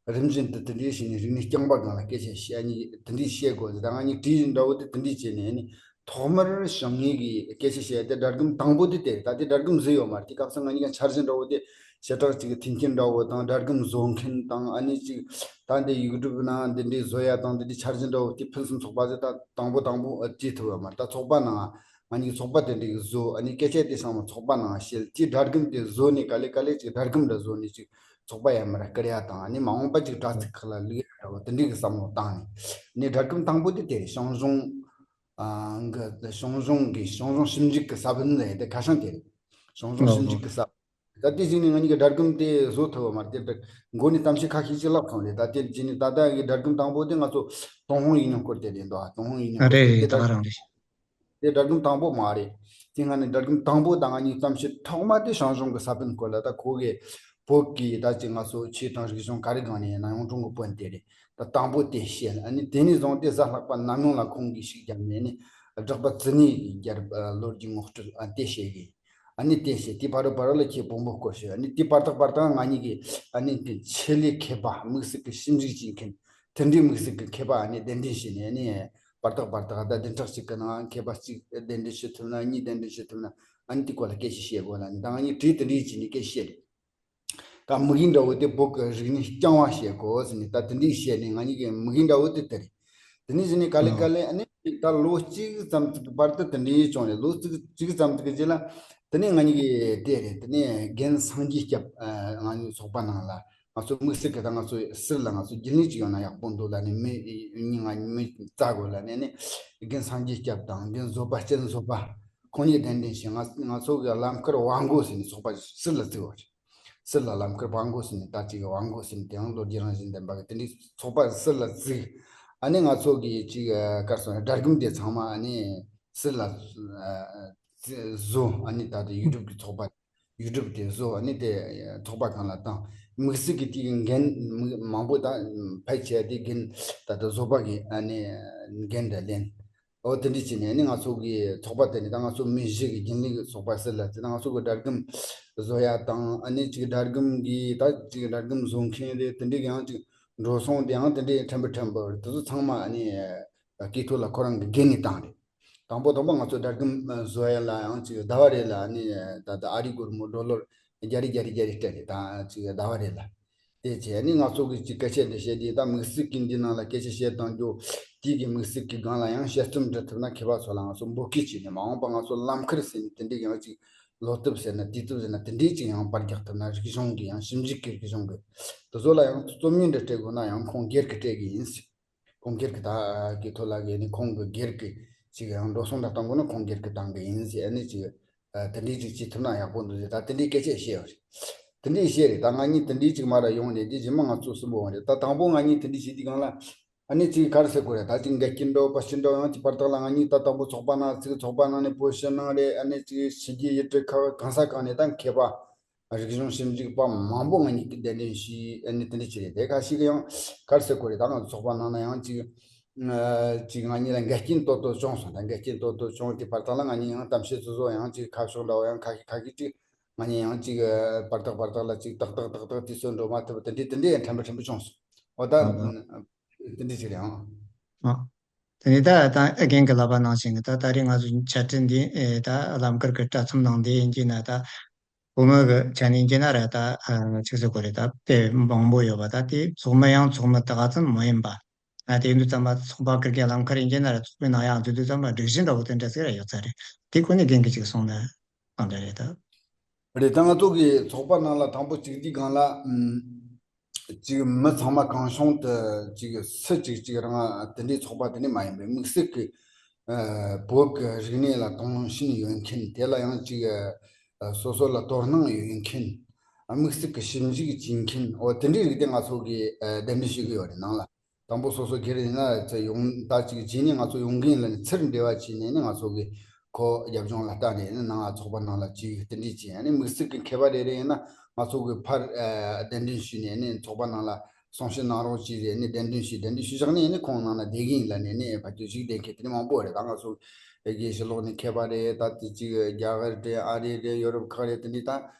རིམ་བཞིན་དུ་དེ་འདྲའི་བྱས་ནས་རིག་གནས་རྐྱང་པ་སྒང་ལ་སྐད་ཆ་བཤད། ཨ་ནི་དེ་འདྲའི་བཤད་དགོས་ཟེར། ད་ང་གཉིས་གྲོས་འདྲ་བོ་དེ་དེ་འདྲའི་བྱས་ནས། ཨ་ནི་ཐོག་མར་ཞང་ངེད་ཀྱིས་སྐད་ཆ་བཤད་དེ་སྒྲ་སྒམ་དང་པོ་དེ་དེ་རེད། ད་དེ་སྒྲ་སྒམ་བཟོས་ཡོད་མ་རེད། དེ་སྐབས་སུ་ང་གཉིས་ཀྱང་འཆར་གཞི་འདྲ་བོ་དེ་ཞེ་དྲག་ཅིག་མཐུན་རྐྱེན་འདྲ་བོ་དང་། སྒྲ་སྒམ་བཟོ་མཁན་དང་། ཨ་ནི་ཅིག་ད་འདི་ཡུ་ཊུབ་ནང་འདི་འདྲའི་བཟོ་ཡ་དང་འདི་འདྲའི་འཆར་གཞི་འདྲ་བོ་དེ་ཕུན་སུམ་ཚོགས་པ་ཟིག་ད་དང་པོ་དང་པོ་བྲིས་ཐུབ་ཡོད་མ་རེད། ད་ཚོགས་པ་ནང་ང་གཉིས་ཚོགས་པ་དེ་འདྲའི་བཟོ། ཨ་ནི་སྐད་ཆ་དེ་ཚང་མ་ཚོགས་པ་ནང་བཤད། དེ་སྒྲ་སྒམ་དེ་བཟོ་ནས་ག་ལེ་ག་ལེ་ཅིག་སྒྲ་སྒམ་འདྲ་བཟོ་ནས་ཅིག་ཚོགས་པ་ཡར་མར་བསྐུར་ཡ་དང་། ཨ་ནི་མ་འོངས་པ་ཅིག་དྲ་ཚིགས་ཁག་ལ་བླུག་ཡ་འདྲ་བོ་དེ་འདྲའི་གི་བསམ་བློ་བཏང་ནས། ཨ་ནི་སྒྲ་སྒམ་དང་པོ་དེ་དེ་རེད། ཞང་ཞུང་ཨ་གི་ཞང་ཞུང་གི་ཞང་ཞུང་ཞིབ་འཇུག་གི་ས་བོན་ལས་དེ་ཁ་སང་དེ་རེད། ཞང་ཞུང་ཞིབ་འཇུག་གི་ས་བོན། ད་དེ་བཞིན་ནི་ང་གཉིས་ཀྱི་སྒྲ་སྒམ་དེ་བཟོ་ཐུབ་པ་མ་རེད། དེ་འདྲ་མགོ་ནས་གཏམ་བཤད་ཁ་ཤས་ཅིག་ལབ་སོང་རེད། ད་དེ་བཞིན་ནི་ད་ལྟ་གི་སྒྲ་སྒམ་དང་པོ་དེ་ང་ཚོ་ཏུན་ཧོང་ཡིག་རྙིང་སྐོར་དེ་རེད་འདུག་ཨ། ཏུན་ཧོང་ཡིག་རྙིང་རེད་སྐོར་རེད། དེ་ད་ད་རང་རང་རེད། དེ་སྒྲ་སྒམ་དང་པོ་མ་རེད། དེ་སྔ་ནས་སྒྲ་སྒམ་དང་པོ་དང་ང་གཉིས་གཏམ་བཤད་ཐོག་མ་དེ་ཞང་ཞུང་གི་ས་བོན་སྐོར་ལ། ད་ཁོ་གིས་བོད་ཀྱི་ད་ཅིག་ང་ཚོ་ཆོས་དང་རིག་གཞུང་ག་རེ་སྒང་ནས་ཡིན་ན་གཡུང་དྲུང་གི་བོན་དེ་རེད། ད་དང་པོ་དེ་བཤད། ཨ་ནི་དེ་ནས་བཟུང་སྟེ་གཟའ་ལྷག་པ་ནམ་ཡང་ལ་ཁོང་གིས་ཤུགས་བརྒྱབ་ནས་ནི་གྲགས་པ་ཙི་ནའི་རྒྱལ་རབས་ལོ་རྒྱུས་ངོ་སྤྲོད་ཨ་དེ་བཤད་གི། ཨ་ནི་དེ་བྱས་དེ་བར་དུ་བར་དུ་ལ་ཁྱེད་དཔོན་པོ་སྐོར་ཞིག་ཨ་ནི་དེ་བར་ཐག་བར་ཐག་ང་གཉིས་ཀྱིས་ཨ་ནི་དེ་ཆེད་ལས་མཁས་པ་དམིགས་བསལ་གྱི་ཤེས་མཁན་དེ་འདྲའི་དམིགས་བསལ་གྱི་མཁས་པ་ཨ་ནི་གདན་འདྲེན་བྱས་ནས་ཨ་ནི་བར་ཐག་བར་ཐག་ཟླ་བདུན་ཕྲག་གཅིག་གི་ནང་མཁས་པ་གཅིག་གདན་འདྲེན་བྱེད་ཐུབ་ན་གཉིས་གདན་འདྲེན་བྱེད་ཐུབ་ན་ཨ་ནི་དེ་སྐོར་ལ་སྐད་ཆ་བཤད་དགོས་ལ་ནི་ད་ང་གཉིས་གྲོས་དེ་འདྲའི་བྱས་ནས་སྐད་ཆ་བཤད་རེད། ད་དམིགས་ཡུལ་འདྲ་བོ་དེ་བོད་ཀྱི་རིག་གནས་རྐྱང་བ་བཤད་དགོས་ཟེར་ནས་ད་དེ་འདྲའི་བཤད་ནས་ང་གཉིས་ཀྱི་དམིགས་ཡུལ་འདྲ་བོ་དེ་དེ་རེད། དེ་ནས་ཟེར་ནས་ག་ལེ་ག་ལེ་ཨ་ནི་ད་ལོ་གཅིག་ཙམ་ཅིག་གི་བར་དུ་དེ་འདྲའི་བྱུང་རེད། ལོ་གཅིག་གཅིག་ཙམ་ཅིག་གི་རྗེས་ལ་དེ་ནས་ང་གཉིས་ཀྱི་དེ་རེད། དེ་ནས་རྒན་སངས་རྒྱས་སྐྱབས་ང་གཉིས་ཚོགས་པ་ནང་ལ་ང་ཚོ་དམིགས་བསལ་གྱི་ད་ང་ཚོ་ཟུར་ལ་ང་ཚོ་རྒྱུན་ལས་ཅིག་ཡོང་ན་ཡག་པོ་འདུག་ལ་ནི་མི་གཉིས་ང་གཉིས་མི་བཙལ་དགོས་ལ་ནི་ནི་རྒན་སངས་རྒྱས་སྐྱབས་དང་རྒན་བཟོད་པ་སྤྱན་བཟོད་པ་ཁོང་གཉིས་གདན་འདྲེན་བྱས་ང་ང་ཚོ་གི་ལམ་ཁར་དབང་མགོ་ཟེར་ནས་ཚོགས་པ་ཟུར་ལ་བཙུགས་པ་རེད། ཟུར་ལ་ལམ་ཁར་དབང་མགོ་ཟེར་ནས་ད་ཅིག་དབང་མགོ་ཟེར་ནས་དེའང་ལོ་རྒྱུས་རང་བཞིན་ལྡན་པ་གི་དེ་འདྲའི་ཚོགས་པ་ཟུར་ལ་བཙུགས། ཨ་ནི་ང་ཚོ་གི་ཅིག་གར་སོང་སྒྲ་སྒམ་དེ་ཚང་མ་ཨ་ནི་ཟུར་ལ་བཟོ། ཨ་ནི་ད་ལྟ་ཡུ་ཊུབ་གི་ཚོགས་པ་ཡུ་ཊུབ་དེ་བཟོ་ཨ་ནི་དེ་ཚོགས་པ་གང་ལ་བཏང་། དམིགས་བསལ་གི་དེ་གི་འགན་མང་པོ་ད་ཕལ་ཆེར་དེ་འགན་ད་ལྟ་བཟོ་པ་གི་ཨ་ནི་འགན་འདྲ་ལེན། ཨོ་དེ་འདྲ་བྱས་ནས་ནི་ང་ཚོ་གི་ཚོགས་པ་དེ་ནི་ད་ང་ཚོ་མི་བཞི་གི་རྒྱུན་ལས་ཀྱི་ཚོགས་པ་ཟེར་ལ་དེ་ད་ང་ཚོ་གི་སྒྲ་སྒམ་བཟོ་ཡ་དང་ཨ་ནི་ཅིག་སྒྲ་སྒམ་གི་ད་ཅིག་སྒྲ་སྒམ་བཟོ་མཁན་རེད། དེ་འདྲའི་གི་ཡང་ཅིག་འགྲོ་སོང་དེ་ཡང་དེ་འདྲའི་ཕྲན་བུ་ཕྲན་བུ་རེད། དེ་ཚོ་ཚང་མ་ཨ་ནི་སྐྱིད་ཐོག་ལ་ཁོ་རང་གི་འགན་ནས་བཏང་རེད། དང་པོ་དང་པོ་ང་ཚོ་སྒྲ་སྒམ་བཟོ་ཡ་ལ་ཡང་ཅིག་ཟླ་བ་རེ་ལ་ཨ་ནི་ད་ལྟ་ཨ་རི་སྒོར་མོ་ཌོ་ལར་བརྒྱ་རེ་བརྒྱ་རེ་བརྒྱ་རེ་སྤྲད་རེད། ད་ཅིག་ཟླ་བ་རེ་ལ། དེ་བྱས་ནི་ང་ཚོ་གི་ཅིག་སྐད་ཆ་འདི་བཤད་དུས་ད་དམིགས་བསལ་གྱི་འདི་ནང་ལ་སྐད་ཆ་བཤད་བཏང་རྒྱུ་དེ་གི་དམིགས་བསལ་གྱི་སྒང་ལ་ཡང་དཔྱད་རྩོམ་འབྲི་ཐུབ་ན་མཁས་པ་ཚོ་ལ་ང་ཚོ་འབོད་སྐུལ་བྱས་ནས་མ་འོངས་པ་ང་ཚོ་ལམ་ཁར་ཟེར་ནས་དེ་འདྲའི་ཡང་ཅིག་སློབ་དེབ་ཟེར་ན་དུས་དེབ་ཟེར་ན་དེ་འདྲའི་ཅིག་ཡང་པར་རྒྱག་ཐུབ་ན་རིག་གཞུང་གི་ཡང་ཞིབ་འཇུག་གི་རིག་གཞུང་གི་དེ་ཚོ་ལ་ཡང་རྩོམ་ཡིག་འདྲ་སྤྲད་དགོས་ན་ཡང་ཁོང་སྒེར་གྱི་སྤྲད་གི་ཡིན་ཟེར། ཁོང་སྒེར་གྱི་ད་གི་ཐོག་ལ་གི་ནི་ཁོང་གི་སྒེར་གྱི་ཅིག་ཡང་འགྲོ་སོང་འདྲ་གཏོང་དགོས་ན་ཁོང་སྒེར་གྱི་བཏང་གི་ཡིན་ཟེར་ཨ་ནི་ཅིག་དེ་འདྲའི་ཅིག་བྱེད་ཐུབ་ན་ཡག་པོ་འདུག་ཟེར། ད་དེ་འདྲའི་སྐད་ཆ་བཤད་ཡོད་རེད། དེ་འདྲའི་བཤད་རེད། ད་ང་གཉིས་དེ་འདྲའི་ཅིག་མ་ར་ཡོང་ནས་འདི་རྗེས་མ་ང་ཚོ་གསུམ་པོ་ཡོང་རེད། ད་དང་པོ་ང་གཉིས་དེ་འདྲའི་བྱེད་དུས་སྒང་ལ་ཨ་ནི་ཅིག་ག་རེ་ཟེར་དགོས་རེད། ད་ཅིག་འགལ་རྐྱེན་འདྲ་བ་ཅི་འདྲ་ཡང་ཅིག་བར་ཐག་ལ་ང་གཉིས་ད་དང་པོ་ཚོགས་པ་ནང་ཚུགས། ཚོགས་པ་ནང་ནས་བོད་ཕྱི་ནང་རེད། ཨ་ནི་ཅིག་ཕྱི་རྒྱལ་ཡུལ་གྲུ་ཁག་གང་ས་གང་ནས་ད་མཁས་པ་རིག་གཞུང་ཞིབ་འཇུག་པ་མང་པོ་ང་གཉིས་ཀྱིས་གདན་འདྲེན་བྱས། ཨ་ནི་དེ་འདྲ་ཅིག་རེད། དེ་ཁ་ཤས་ཀྱིས་ཡང་ག་རེ་ཟེར་དགོས་རེད། ད་ང་ཚོ་ཚོགས་པ་ནང་ན་ཡང་ཅིག་ཨ་ཅིག་ང་གཉིས་ལ་འགལ་རྐྱེན་ཏོག་ཏོག་བྱུང་སོང་། ད་འགལ་རྐྱེན་ཏོག་ཏོག་བྱུང་དེ་བར་ཐག་ལ་ང་གཉིས་ཡང་གཏམ་བཤད་སོ་སོ་ཡང་ཅིག་ཁ་ཕྱོགས་འདྲ་བོ་ཡང་ཁ་ཤས་ཁ་ཤས་ཅིག་ང་གཉིས་ཡང་ཅིག་བར་ཐག་བར་ཐག་ལ་ཅིག་ཏག་ཏག་ཏག་ཏག་དུས་ཚོད་འགྲོ་མ་ཐུབ་པ་དེ་འདྲའི་དེ་འདྲའི་ཡང་ཕྲན་བུ་ཕྲན་བུ་བྱུང་སོང་། འོ་ད་ཨ་ཨ། དེ་འདྲ་ཅིག་རེད་ཨང་། ཨ། དེ་ནས་ད་ད་རྒན་གྱིས་ལབ་པ་ནང་བཞིན་གྱི་ད་ད་རེས་ང་ཚོ་འཆད་ཁྲིད་འདི་ཨེ་ད་ལམ་ཁར་གྱི་གྲྭ་ཚོམས་ནང་འདི་ཡིན་གྱི་ན་ད་བུ་མོ་གི་ཆ་ནས་ཡིན་གྱི་ན་ར་ད་ཨ་ཅིག་ཟེར་དགོས་རེད། ད་དཔེ་མང་པོ་ཡོད་པ། ད་དེ་ཚོགས་མི་ཡང་ཚོགས་མི་ད་ག་ཙམ་མ་ཡིན་པ། ཨ་དེ་ཡིན་དུས་ཙམ་པ་ཚོགས་པ་ཁེར་གྱི་ལམ་ཁར་ཡིན་གྱི་ན་ར་ཚོགས་པའི་ནང་ཡང་འཛུལ་དུས་ཙམ་པ་སྒྲིག་གཞི་འདྲ་བོ་དེ་འདྲ་ཟེར་ར་ཡོད་ས་རེད། དེ་ཁོ་ནས་རྒན་གྱིས་ཅིག་གསུངས་ན་གང་འདྲ་རེད་ད། རེད། ད་ང་ཚོ་གི་ཚོགས་པ་ནང་ལ་དང་པོ་གཅིག་དེའི་སྒང་ལ་ཨམ་ཅིག་མི་ཚང་མ་གང་བྱུང་དུ་ཅིག་སུ་ཅིག་ཅིག་རང་དེ་འདྲའི་ཚོགས་པ་དེ་འདྲ་མ་ཡིན་པའི་དམིགས་བསལ་གྱི་ཨ་བོད་ཀྱི་རིག་གནས་ལ་དུང་ཞེན་ཡོད་མཁན། དེ་ལ་ཡང་ཅིག་ཨ་སོ་སོ་ལ་དོ་སྣང་ཡོད་མཁན། ཨ་དམིགས་བསལ་གྱི་ཞིབ་འཇུག་བྱེད་མཁན། འོ་དེ་འདྲའི་རིགས་དེ་ང་ཚོ་གི་ཨ་གདན་འདྲེན་ཞུ་གི་ཡོད་རེད་ནང་ལ། དང་པོ་སོ་སོ་སྒེར་ཡིན་ན་ཚེ་ཡོང་ད་ཅིག་རྗེས་ནས་ང་ཚོ་ཡོང་གི་ཡིན་ལབ་ནས་ཚུར་འབྲེལ་བ་བྱས་ནས་ནི་ང་ཚོ་གི་ཁོ་རྒྱབ་ལྗོངས་ལ་ལྟ་ནས་ནི་ནང་ང་ཚོགས་པ་ནང་ལ་ཅིག་རྟེན་འབྲེལ་བྱས་ནི་དམིགས་བསལ་གི་མཁས་པ་རེ་རེ་ཡིན་ན་ང་ཚོ་གི་ཕར་ཨ་གདན་འདྲེན་ཞུས་ནས་ནི་ཚོགས་པ་ནང་ལ་གསུང་བཤད་གནང་རོགས་གྱིས་ཟེར་ནི་གདན་འདྲེན་ཞུས། གདན་འདྲེན་ཞུས་བཞག་ནས་ནི་ཁོང་ནང་ལ་བསྡད་གི་ཡིན་ལབ་ནས་ནི་ཕར་ཚུར་ཞུགས་བསྡད་མཁན་དེ་ནི་མང་པོ་རེད། ད་ང་ཚོ་དགེ་བཤེས་ལོག་ནས་མཁས་པ་རེད། ད་དེ་ཅིག་རྒྱ་གར་རེད། ཨ་རི་རེད། ཡོ་རོབ་ཁག་རེད། དེ་འདྲའི་ད་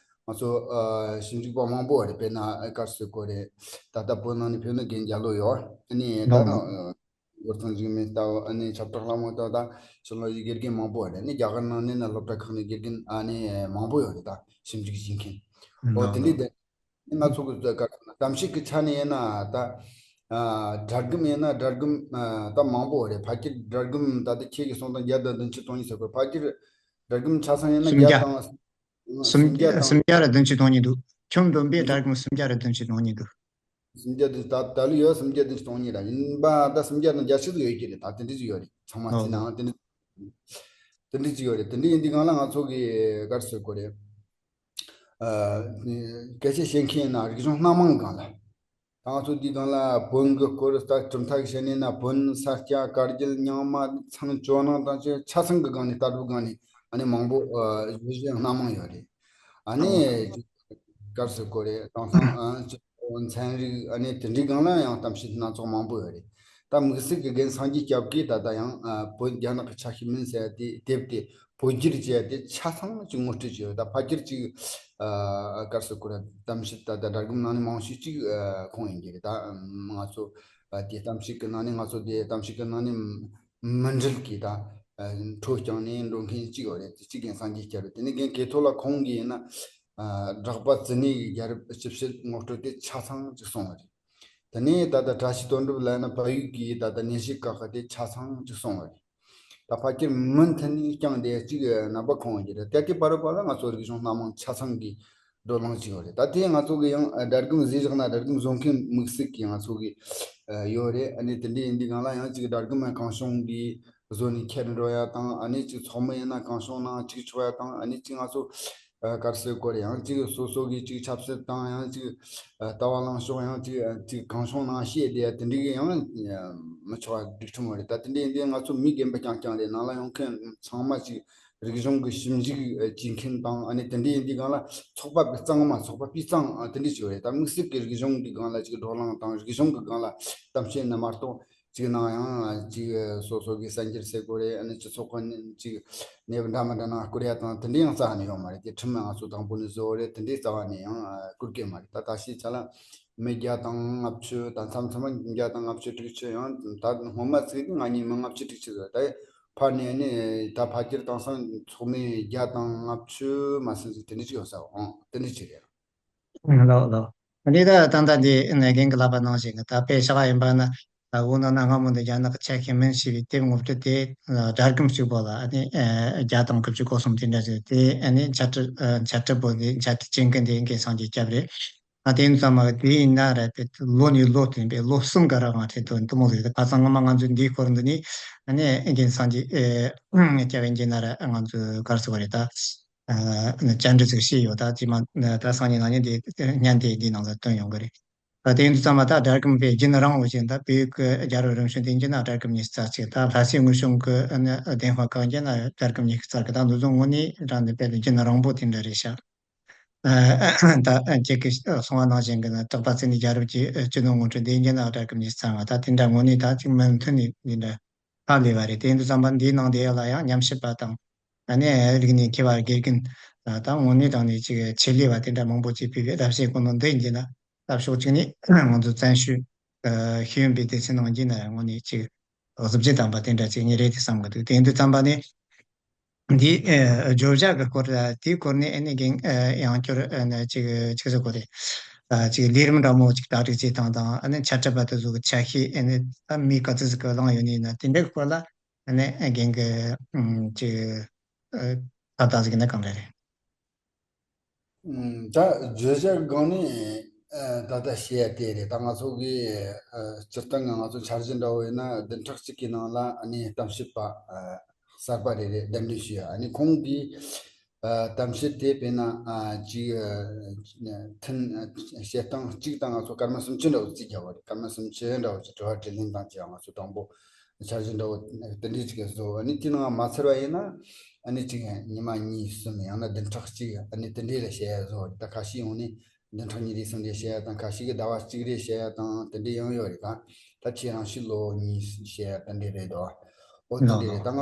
ང་ཚོ་ཨ་ཞིབ་འཇུག་པ་མང་པོ་རེད། དཔེར་ན་ཨ་གར་སོད་གོ་རེད། ད་ལྟ་བོད་ནང་ནས་ཕེབས་ནི་རྒན་རྒྱ་ལོ་ཡོད། ཨ་ནི་ད་ནོ་ནོ། ཨ་འོར་ཚང་འཇིགས་མེད་ལྟ་བུ། ཨ་ནི་ཆབ་བྲག་ལྷ་མོ་ལྟ་བུ། ད་ཕྱི་ལོགས་ཀྱི་དགེ་རྒན་མང་པོ་རེད། ཨ་ནི་རྒྱ་གར་ནང་ནས་ན་སློབ་གྲྭ་ཁག་ནས་དགེ་རྒན་ཨ་ནི་མང་པོ་ཡོད་རེད། ད་ཞིབ་འཇུག་བྱེད་མཁན། འོ་ནོ་དེ་ནོ། འདྲའི་དེ་ང་ཚོ་གི་གཏམ་བཤད་ཀྱི་ཆ་ནས་ཡིན་ན་ད་ཨ་སྒྲ་སྒམ་ཡིན་ན་སྒྲ་སྒམ་ཨ་ད་མང་པོ་རེད། ཕལ་ཆེར་སྒྲ་སྒམ་ད་ལྟ་ཁྱེད་ཀྱིས་གསུངས་དང་བརྒྱ་དང་བདུན་ཅུ་དོན་གཉིས་ཟེར་གོ། ཕལ་ཆེར་སྒྲ་སྒམ་ཆ་ཚང་ཡིན་ན་སུམ་བརྒྱ་བརྒྱ་དང་། སུམ་སུམ་བརྒྱ་དང་། སུམ་བརྒྱ་ར་བདུན་ཅུ་དོན་གཉིས་འདུག་ཁྱོན་བསྡོམས་པའི་སྒྲ་སྒམ་སུམ་བརྒྱ་ར་བདུན་ཅུ་དོན་གཉིས་འདུག་སུམ་བརྒྱ་དང་ད་ད་ལོ་ཡོད། སུམ་བརྒྱ་དང་སྟོང་གཉིས་ར་ཡིན་པ་ད་སུམ་བརྒྱ་དང་བརྒྱད་ཅུ་ཡོད་ཀྱི་རེད། ད་དེ་འདྲ་ཅིག་ཡོད་རེད། ཚང་མ་ཨོ་བརྩིས་ནའང་དེ་འདྲ་དེ་འདྲ་ཅིག་ཡོད་རེད། དེ་འདྲ་ཡིན་དུས་སྒང་ལ་ང་ཚོ་གི་ག་རེ་ཟེར་དགོས་རེད། ཨ་སྐད་ཆ་བཤད་མཁན་ཡིན་ན་རིག་གཞུང་སྣ་མང་སྒང་ལ། ད་ང་ཚོ་འདི་སྒང་ལ་བོན་གྱི་སྐོར་ད་གྲུབ་མཐའ་གི་བཤད་ནས་ན་བོན་ས་སྐྱ་བཀའ་བརྒྱུད་རྙིང་མ་ཚང་ཇོ་ནང་དང་ཆ་ཚང་གི་སྒང་ནས་ལྟ་གྲུབ་སྒང་ནས་ཨ་ནི་མང་པོ་ཨ་གཞི་གཞི་སྣ་མང་ཡོད་རེད། ཨ་ནི་ག་རེ་ཟེར་དགོས་རེད། དེང་སང་ཨ་ཚན་རིག་ཨ་ནི་དེ་འདྲའི་སྒང་ལ་ཡང་གཏམ་བཤད་སྣ་ཚོགས་མང་པོ་ཡོད་རེད། ད་དམིགས་བསལ་གྱི་རྒན་སངས་རྒྱས་སྐྱབས་ཀྱིས་ད་ལྟ་ཡང་ཨ་བོད་རྒྱ་ནག་གི་ཆ་ཤས་མིན་ཟེར་ཏེ་དེབ་དེ་ བོད་བསྒྱུར་བྱས་ཏེ་ཆ་ཚང་ཅིག་ངོ་སྤྲོད་བྱས་ཡོད། ད་ཕལ་ཆེར་ཅིག་ཨ་ག་རེ་ཟེར་དགོས་རེད། གཏམ་བཤད་ད་ད་སྒྲ་སྒམ་ནང་ནས་མང་ཤོས་ཅིག་ཨ་ཁོང་ཡིན་གྱི་རེད། ད་ང་ཚོ་ཨ་དེ་གཏམ་བཤད་ཀྱི་ནང་ནས་ང་ཚོ་དེ་གཏམ་བཤད་ཀྱི་ནང་ནས་མི་འགྲིག་གི་ད་ཨ་འཕྲོ་རྐྱང་ནས་འགྲོ་མཁན་གཅིག་ཡོད་རེད། གཅིག་རྒན་སངས་རྒྱས་སྐྱབས་རེད། དེ་ནས་རྒན་གེ་ཐོ་ལ་ཁོང་གིས་ཡིན་ན་ཨ་གྲགས་པ་ཙི་ནའི་རྒྱལ་རབས་སྤྱི་བཤད་ངོ་སྤྲོད་དེ་ཆ་ཚང་ཅིག་གསུངས་པ་རེད། དེ་ནས་ད་ལྟ་བཀྲ་ཤིས་དོན་གྲུབ་ལབ་ན་བལ་ཡུལ་གྱི་ད་ལྟ་ནད་གཞི་ཁག་ཁ་དེ་ཆ་ཚང་ཅིག་གསུངས་པ་རེད། ད་ཕལ་ཆེར་མུ་མཐུད་ནས་རྐྱང་དེ་གཅིག་རྣམ་པ་ཁོང་གི་རེད། དེ་དེ་བར་བར་ལ་ང་ཚོ་རིག་གཞུང་སྣ་མང་ཆ་ཚང་གི་བགྲོ་གླེང་བྱས་ཡོད་རེད། ད་དེ་ང་ཚོ་གི་ཡང་སྒྲ་སྒམ་བཟོས་བཞག་ན་སྒྲ་སྒམ་བཟོ་མཁན་དམིགས་བསལ་གྱི་ང་ཚོ་གི་ཡོད་རེད། ཨ་ནི་དེ་འདྲ་ཡིན་དུས་སྒང་ལ་ཡང་གཅིག་སྒྲ་སྒམ་གང་བྱུང་གི་བཟོ་ནས་ཁྱེར་འགྲོ་ཡ་དང་། ཨ་ནི་གཅིག་ཚོགས་མི་ཡིན་ན་གང་བྱུང་ནང་གཅིག་ཆོག་ཡ་དང་། ཨ་ནི་གཅིག་ང་ཚོ་ཨ་ག་རེ་ཟེར་དགོས་རེད། ཡང་གཅིག་སོ་སོ་གི་གཅིག་ཆབ་སྲིད་དང་ཡང་གཅིག་ཨ་ལྟ་བ་ལངས་ཕྱོགས་ཡང་གཅིག་ཨ་གཅིག་གང་བྱུང་ནང་བཤད་བསྡད་ཡ་དེ་འདྲ་གི་ཡང་ཨ་མི་ཆོག་པ་སྒྲིག་ཁྲིམས་ཡོད་རེད། ད་དེ་འདྲ་ཡིན་དུས་ང་ཚོ་མི་རྒན་པ་རྐྱང་རྐྱང་རེད། ནང་ལ་ཡོང་མཁན་ཚང་མ་གཅིག་རིག་གཞུང་གི་ཞིབ་འཇུག་ཨ་བྱེད་མཁན་དང་། ཨ་ནི་དེ་འདྲ་ཡིན་དུས་སྒང་ལ་ཚོགས་པ་སྤུས་གཙང་མ་ཚོགས་པ་སྤུས་གཙང་ཨ་དེ་འདྲ་ཅིག་ཡོད་རེད། ད་དམིགས་བསལ་གྱི་རིག་གཞུང་གི་སྒང་ལ་གཅིག་བགྲོ་གླེང་དང་རིག་གཞུང་གི་སྒང་ལ་གཏམ་བཤད་ནི་མ་གཏོགས་གཅིག་ནང་ཡང་གཅིག་སོ་སོ་གི་གསར་འགྱུར་ཟེར་དགོས་རེད། ཨ་ནི་སྤྱི་ཚོགས་ཁོ་ནས་གཅིག་གནས་བབ་འདྲ་མི་འདྲ་ནང་བསྐུར་ཡ་དང་དེ་འདྲ་ཡང་རྩ་བ་ནས་ཡོད་མ་རེད། དེ་ཁྲིམས་ང་ཚོ་དང་པོ་ནས་བཟོ་བ་རེད། དེ་འདྲའི་རྩ་བ་ནས་ཡང་བསྐུར་གི་མ་རེད། ད་ད་ཤི་ཆ་ལ་མི་བརྒྱ་དང་ལྔ་བཅུ། ད་མཚམས་མཚམས་བརྒྱ་དང་ལྔ་བཅུ་དྲུག་ཅུ། ཡང་ད་སྔོན་མ་ཚིག་དེ་ང་གཉིས་མི་ལྔ་བཅུ་དྲུག་ཅུ་ཟེར། ད་ཕར་ནས་ནི་ད་ཕལ་ཆེར་དེང་སང་ཚོགས་མི་བརྒྱ་དང་ལྔ་བཅུ་མ་ཟིན་ཟིན་དེ་འདྲ་ཅིག་ཡོད་ས། འོང་དེ་འདྲ་ཅིག་རེད། ལགས་ལགས། འདི་ད་ད་ལྟ་འདི་ནས་རྒན་གྱི་ལབ་པ་ནང་བཞིན་གྱི་ད་དཔེ་བཞག་ཡིན་པ་ན། ད་འོ་ན་ན་སྔ་མོ་འདི་རྒྱ་ནག་གི་ཆ་ཤས་མིན་ཞེས་པའི་དེབ་ངོ་སྤྲོད་དེ་སྒྲ་སྒམ་གཅིག་པོ་ལ་ཨ་ནི་བརྒྱ་དང་དགུ་བཅུ་གོ་གསུམ་དེ་འདྲ་ཞིག་དེ། ཨ་ནི་འཆད་ཁྲིད་འཆད་ཁྲིད་པོ་འདི་འཆད་ཁྲིད་བྱེད་མཁན་འདི་རྒན་སངས་རྒྱས་སྐྱབས་རེད། ཨ་དེ་ཡིན་ཙང་མ་དེ་ཡིན་ན་ར་དེ་ལོ་ནས་ལོ་བསྟུན་པའི་ལོ་གསུམ་ག་ར་ང་ཚོས་དོན་དུ་མོ་ཟིག་དེ་ཁ་སང་སྔ་མ་ང་ཚོས་འདིའི་སྐོར་འདི་ནི་ཨ་ནི་རྒན་སངས་རྒྱས་སྐྱབས་ཡིན་གྱི་ན་ར་ང་ཚོས་གར་སོ་བ་རེད་ད། བཅར་འདྲི་ཅིག་བྱས་ཡོད། ད་ཅི་མ་ད་སང་ཉིན་གནངས་ཉིན་དེ་བརྙན་དེ་འདི་ནང་ལ་བཏོན་ཡོང་གི་རེད། ད་དེ་ཡིན་དུས་ཙམ་པ་ད་སྒྲ་སྒམ་པའི་རྒྱུན་རིང་བོ་ཞིག་ད་བོད་ཀྱི་རྒྱལ་རབས་རིམ་བྱོན་དེ་ཡིན་གྱི་ན་སྒྲ་སྒམ་ཉི་ཤུ་རྩ་གཅིག་ད་ལྷ་སའི་དངོས་བྱུང་གི་བདེན་དཔང་གང་ཡིན་གྱི་ན་སྒྲ་སྒམ་ཉི་ཤུ་རྩ་གཅིག་ད་འདི་ཚོ་དངོས་གནས་རང་ནས་དཔེ་དེ་རྒྱུན་རིང་བོ་དེ་འདྲ་རེད་ཤག་ད་ཁྱེད་ཀྱིས་གསུངས་པ་ནང་བཞིན་གྱི་ན་གྲགས་པ་ཙི་ནའི་རྒྱལ་རབས་ཀྱི་སྤྱི་ནོར་ངོ་སྤྲོད་དེ་ཡིན་གྱི་ན་སྒྲ་སྒམ་ཉི་ཤུ་རྩ་ལྔ་ད་དེ་འདྲ་དངོས་གནས་ད་ཅིག་མུ་མཐུད་ནས་འདི་འདྲ། ཧ་ལས་པ་རེད། དེ་ཡིན་དུས་ཙམ་པ་འདིའི་ནང་དེ་ལ་ཡང་ཉམས་ཞིབ་པ་དང་། ཨ་ནི་རིག་གནས་མཁས་པ་དགེ་རྒན་དང་དངོས་གནས་དྲང་གནས་ཅིག་ཆེད་ལས་པ་དེ་འདྲ་མང་པོ་ཅིག་ཕེབས་པའི་ཟླ་ཕྱེད་ཀོ་ནོ་འདི་ཡིན་གྱི་ན་ད་ཕྱོགས་གཅིག་ནས་ང་ཚོ་བཙན་བྱོལ་ཤེས་ཡོན་པའི་སྡེ་ཚན་ནང་གི་ན་དངོས་གནས་ཅིག་གཟི་བརྗིད་ལྡན་པ་དེ་འདྲ་ཅིག་ནི་རེད་དེ་བསམ་གི་འདུག་དེ་ཡིན་དུས་ཙམ་པ་ནི་འདིའི་བརྗོད་བྱ་གི་སྐོར་ལ་དེའི་སྐོར་ནས་ཨ་ནི་རྒན་ཡང་བསྐྱར་ཅིག་ཅིག་ཟེར་དགོས་རེད། ཅིག་ལས་རིམ་འདྲ་མོ་ཅིག་གྲ་སྒྲིག་བྱེད་སྟངས་དང་། ཨ་ནི་འཆད་ཁྲིད་པ་དེ་ཚོ་གི་ཆ་ཤས། ཨ་ནི་ད་མི་ག་ཚོད་ཟིག་གི་བླངས་ཡོད་ནི་ཡིན་ན་དེ་འདྲའི་སྐོར་ལ་ཨ་ནི་རྒན་གྱིས་ཅིག་ད་ལྟ་ཟིག་ན་གང་འདྲ་རེད། ད་བརྗོད་བྱ་སྒང་ནས་ད་ལྟ་བཤད་ཡ་དེ་རེད། ད་ང་ཚོ་གི་སྤྱིར་བཏང་གི་ང་ཚོ་འཆར་གཞི་འདྲ་བོ་ཡིན་ན་བདུན་ཕྲག་གཅིག་གི་ནང་ལ་ཨ་ནི་གཏམ་བཤད་པ་གསར་པ་རེ་རེ་གདན་འདྲེན་ཞུ་ཡ། ཨ་ནི་ཁོང་གིས་གཏམ་བཤད་དེ་དཔེར་ན་ཅིག་ཐུན་བཤད་སྟངས་གཅིག་དང་ང་ཚོ་སྐར་མ་སུམ་ཅུ་འདྲ་བོ་རྩིས་རྒྱག་པ་རེད། སྐར་མ་སུམ་ཅུ་འདྲ་བོ་ཅིག་དྲི་བ་དྲིས་ལན་དང་བཅས་ང་ཚོ་དང་པོ་འཆར་གཞི་འདྲ་བོ་དེ་འདྲའི་ཅིག་བཟོ། ཨ་ནི་དེ་ནང་མ་ཚར་བ་ཡིན་ན་ཨ་ནི་ཅིག་ཉི་མ་གཉིས་གསུམ་ཡང་ན་བདུན་ཕྲག་གཅིག་ཨ་ནི་དེ་འདྲའི་ལ་བཤད་ཡ་བཟོ། ད་ཁ་ཤས་ཡོང་ནས་བདུན་ཕྲག་གཉིས་རེ་གསུམ་རེ་བཤད་ཡ་དང་། ཁ་ཤས་ཀྱིས་ཟླ་བ་གཅིག་རེ་བཤད་ཡ་དང་དེ་འདྲའི་ཡང་ཡོད་རེད། ད་ད་ཁྱེད་རང་ཤི་ལོ་གཉིས་བཤད་ཡ་དེ་འདྲའི་རེད་དོ། ཨོ་དེ་ལགས་འདྲའི་རེད། ལགས། ད་ང་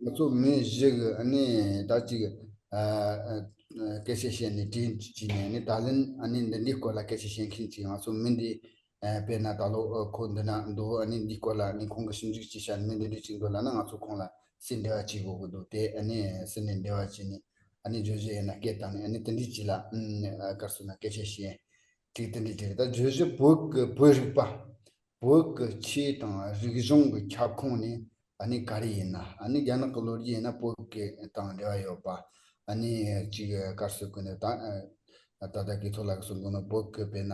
ང་ཚོ་མི་བཞི་གི་ཨ་ནི་ད་ཅིག་ཨ་ཨ་སྐད་ཆ་བཤད་ནས་དྲིས་བྱས་ནས་ཨ་ནི་ད་ལན་ཨ་ནི་འདི་འདྲའི་སྐོར་ལ་སྐད་ཆ་བཤད་མཁན་ཅིག་ང་ཚོ་མི་འདི། ཨ་དཔེར་ན་ད་ལོ་ཨ་ཁོ་འདི་ན་འདུག་ཨ་ནི་འདི་སྐོར་ལ་ཨ་ནི་ཁོང་གིས་ཞིབ་འཇུག་ཅིག་བྱས་ནས་མི་འདི་འདྲ་ཅིག་འདུག་ལབ་ན་ང་ཚོ་ཁོང་ལ་སུས་འབྲེལ་བ་བྱེད་དགོས་ཀྱི་འདུག་དེ་ཨ་ནི་སུ་ནས་འབྲེལ་བ་བྱས་ནས་ཨ་ནི་བརྗོད་གཞི་ཡིན་ན་སྐད་བཏང་ནས་ཨ་ནི་དེ་འདྲ་ཅིག་ལ་ཨ་ག་རེ་ཟེར་ན་སྐད་ཆ་བཤད་ཅིག་དེ་འདྲ་ཅིག་རེད། ད་བརྗོད་གཞི་བོད་ཀྱི་བོད་རིག་པ། བོད་ཀྱི་ཆོས་དང་རིག་གཞུང་གི་ཁྱབ་ཁོངས་ནས་ཨ་ནི་ག་རེ་ཡིན་ན། ཨ་ནི་རྒྱ་ནག་གི་ལོ་རྒྱུས་ཡིན་ན་བོད་ཀྱི་དང་འབྲེལ་བ་ཡོད་པ། ཨ་ནི་ཅིག་ག་རེ་ཟེར་དགོས་ནས་ད། ད་ལྟ་གི་ཐོག་ལ་གསུང་དགོས་ན་བོད་ཀྱི་དཔེར་ན་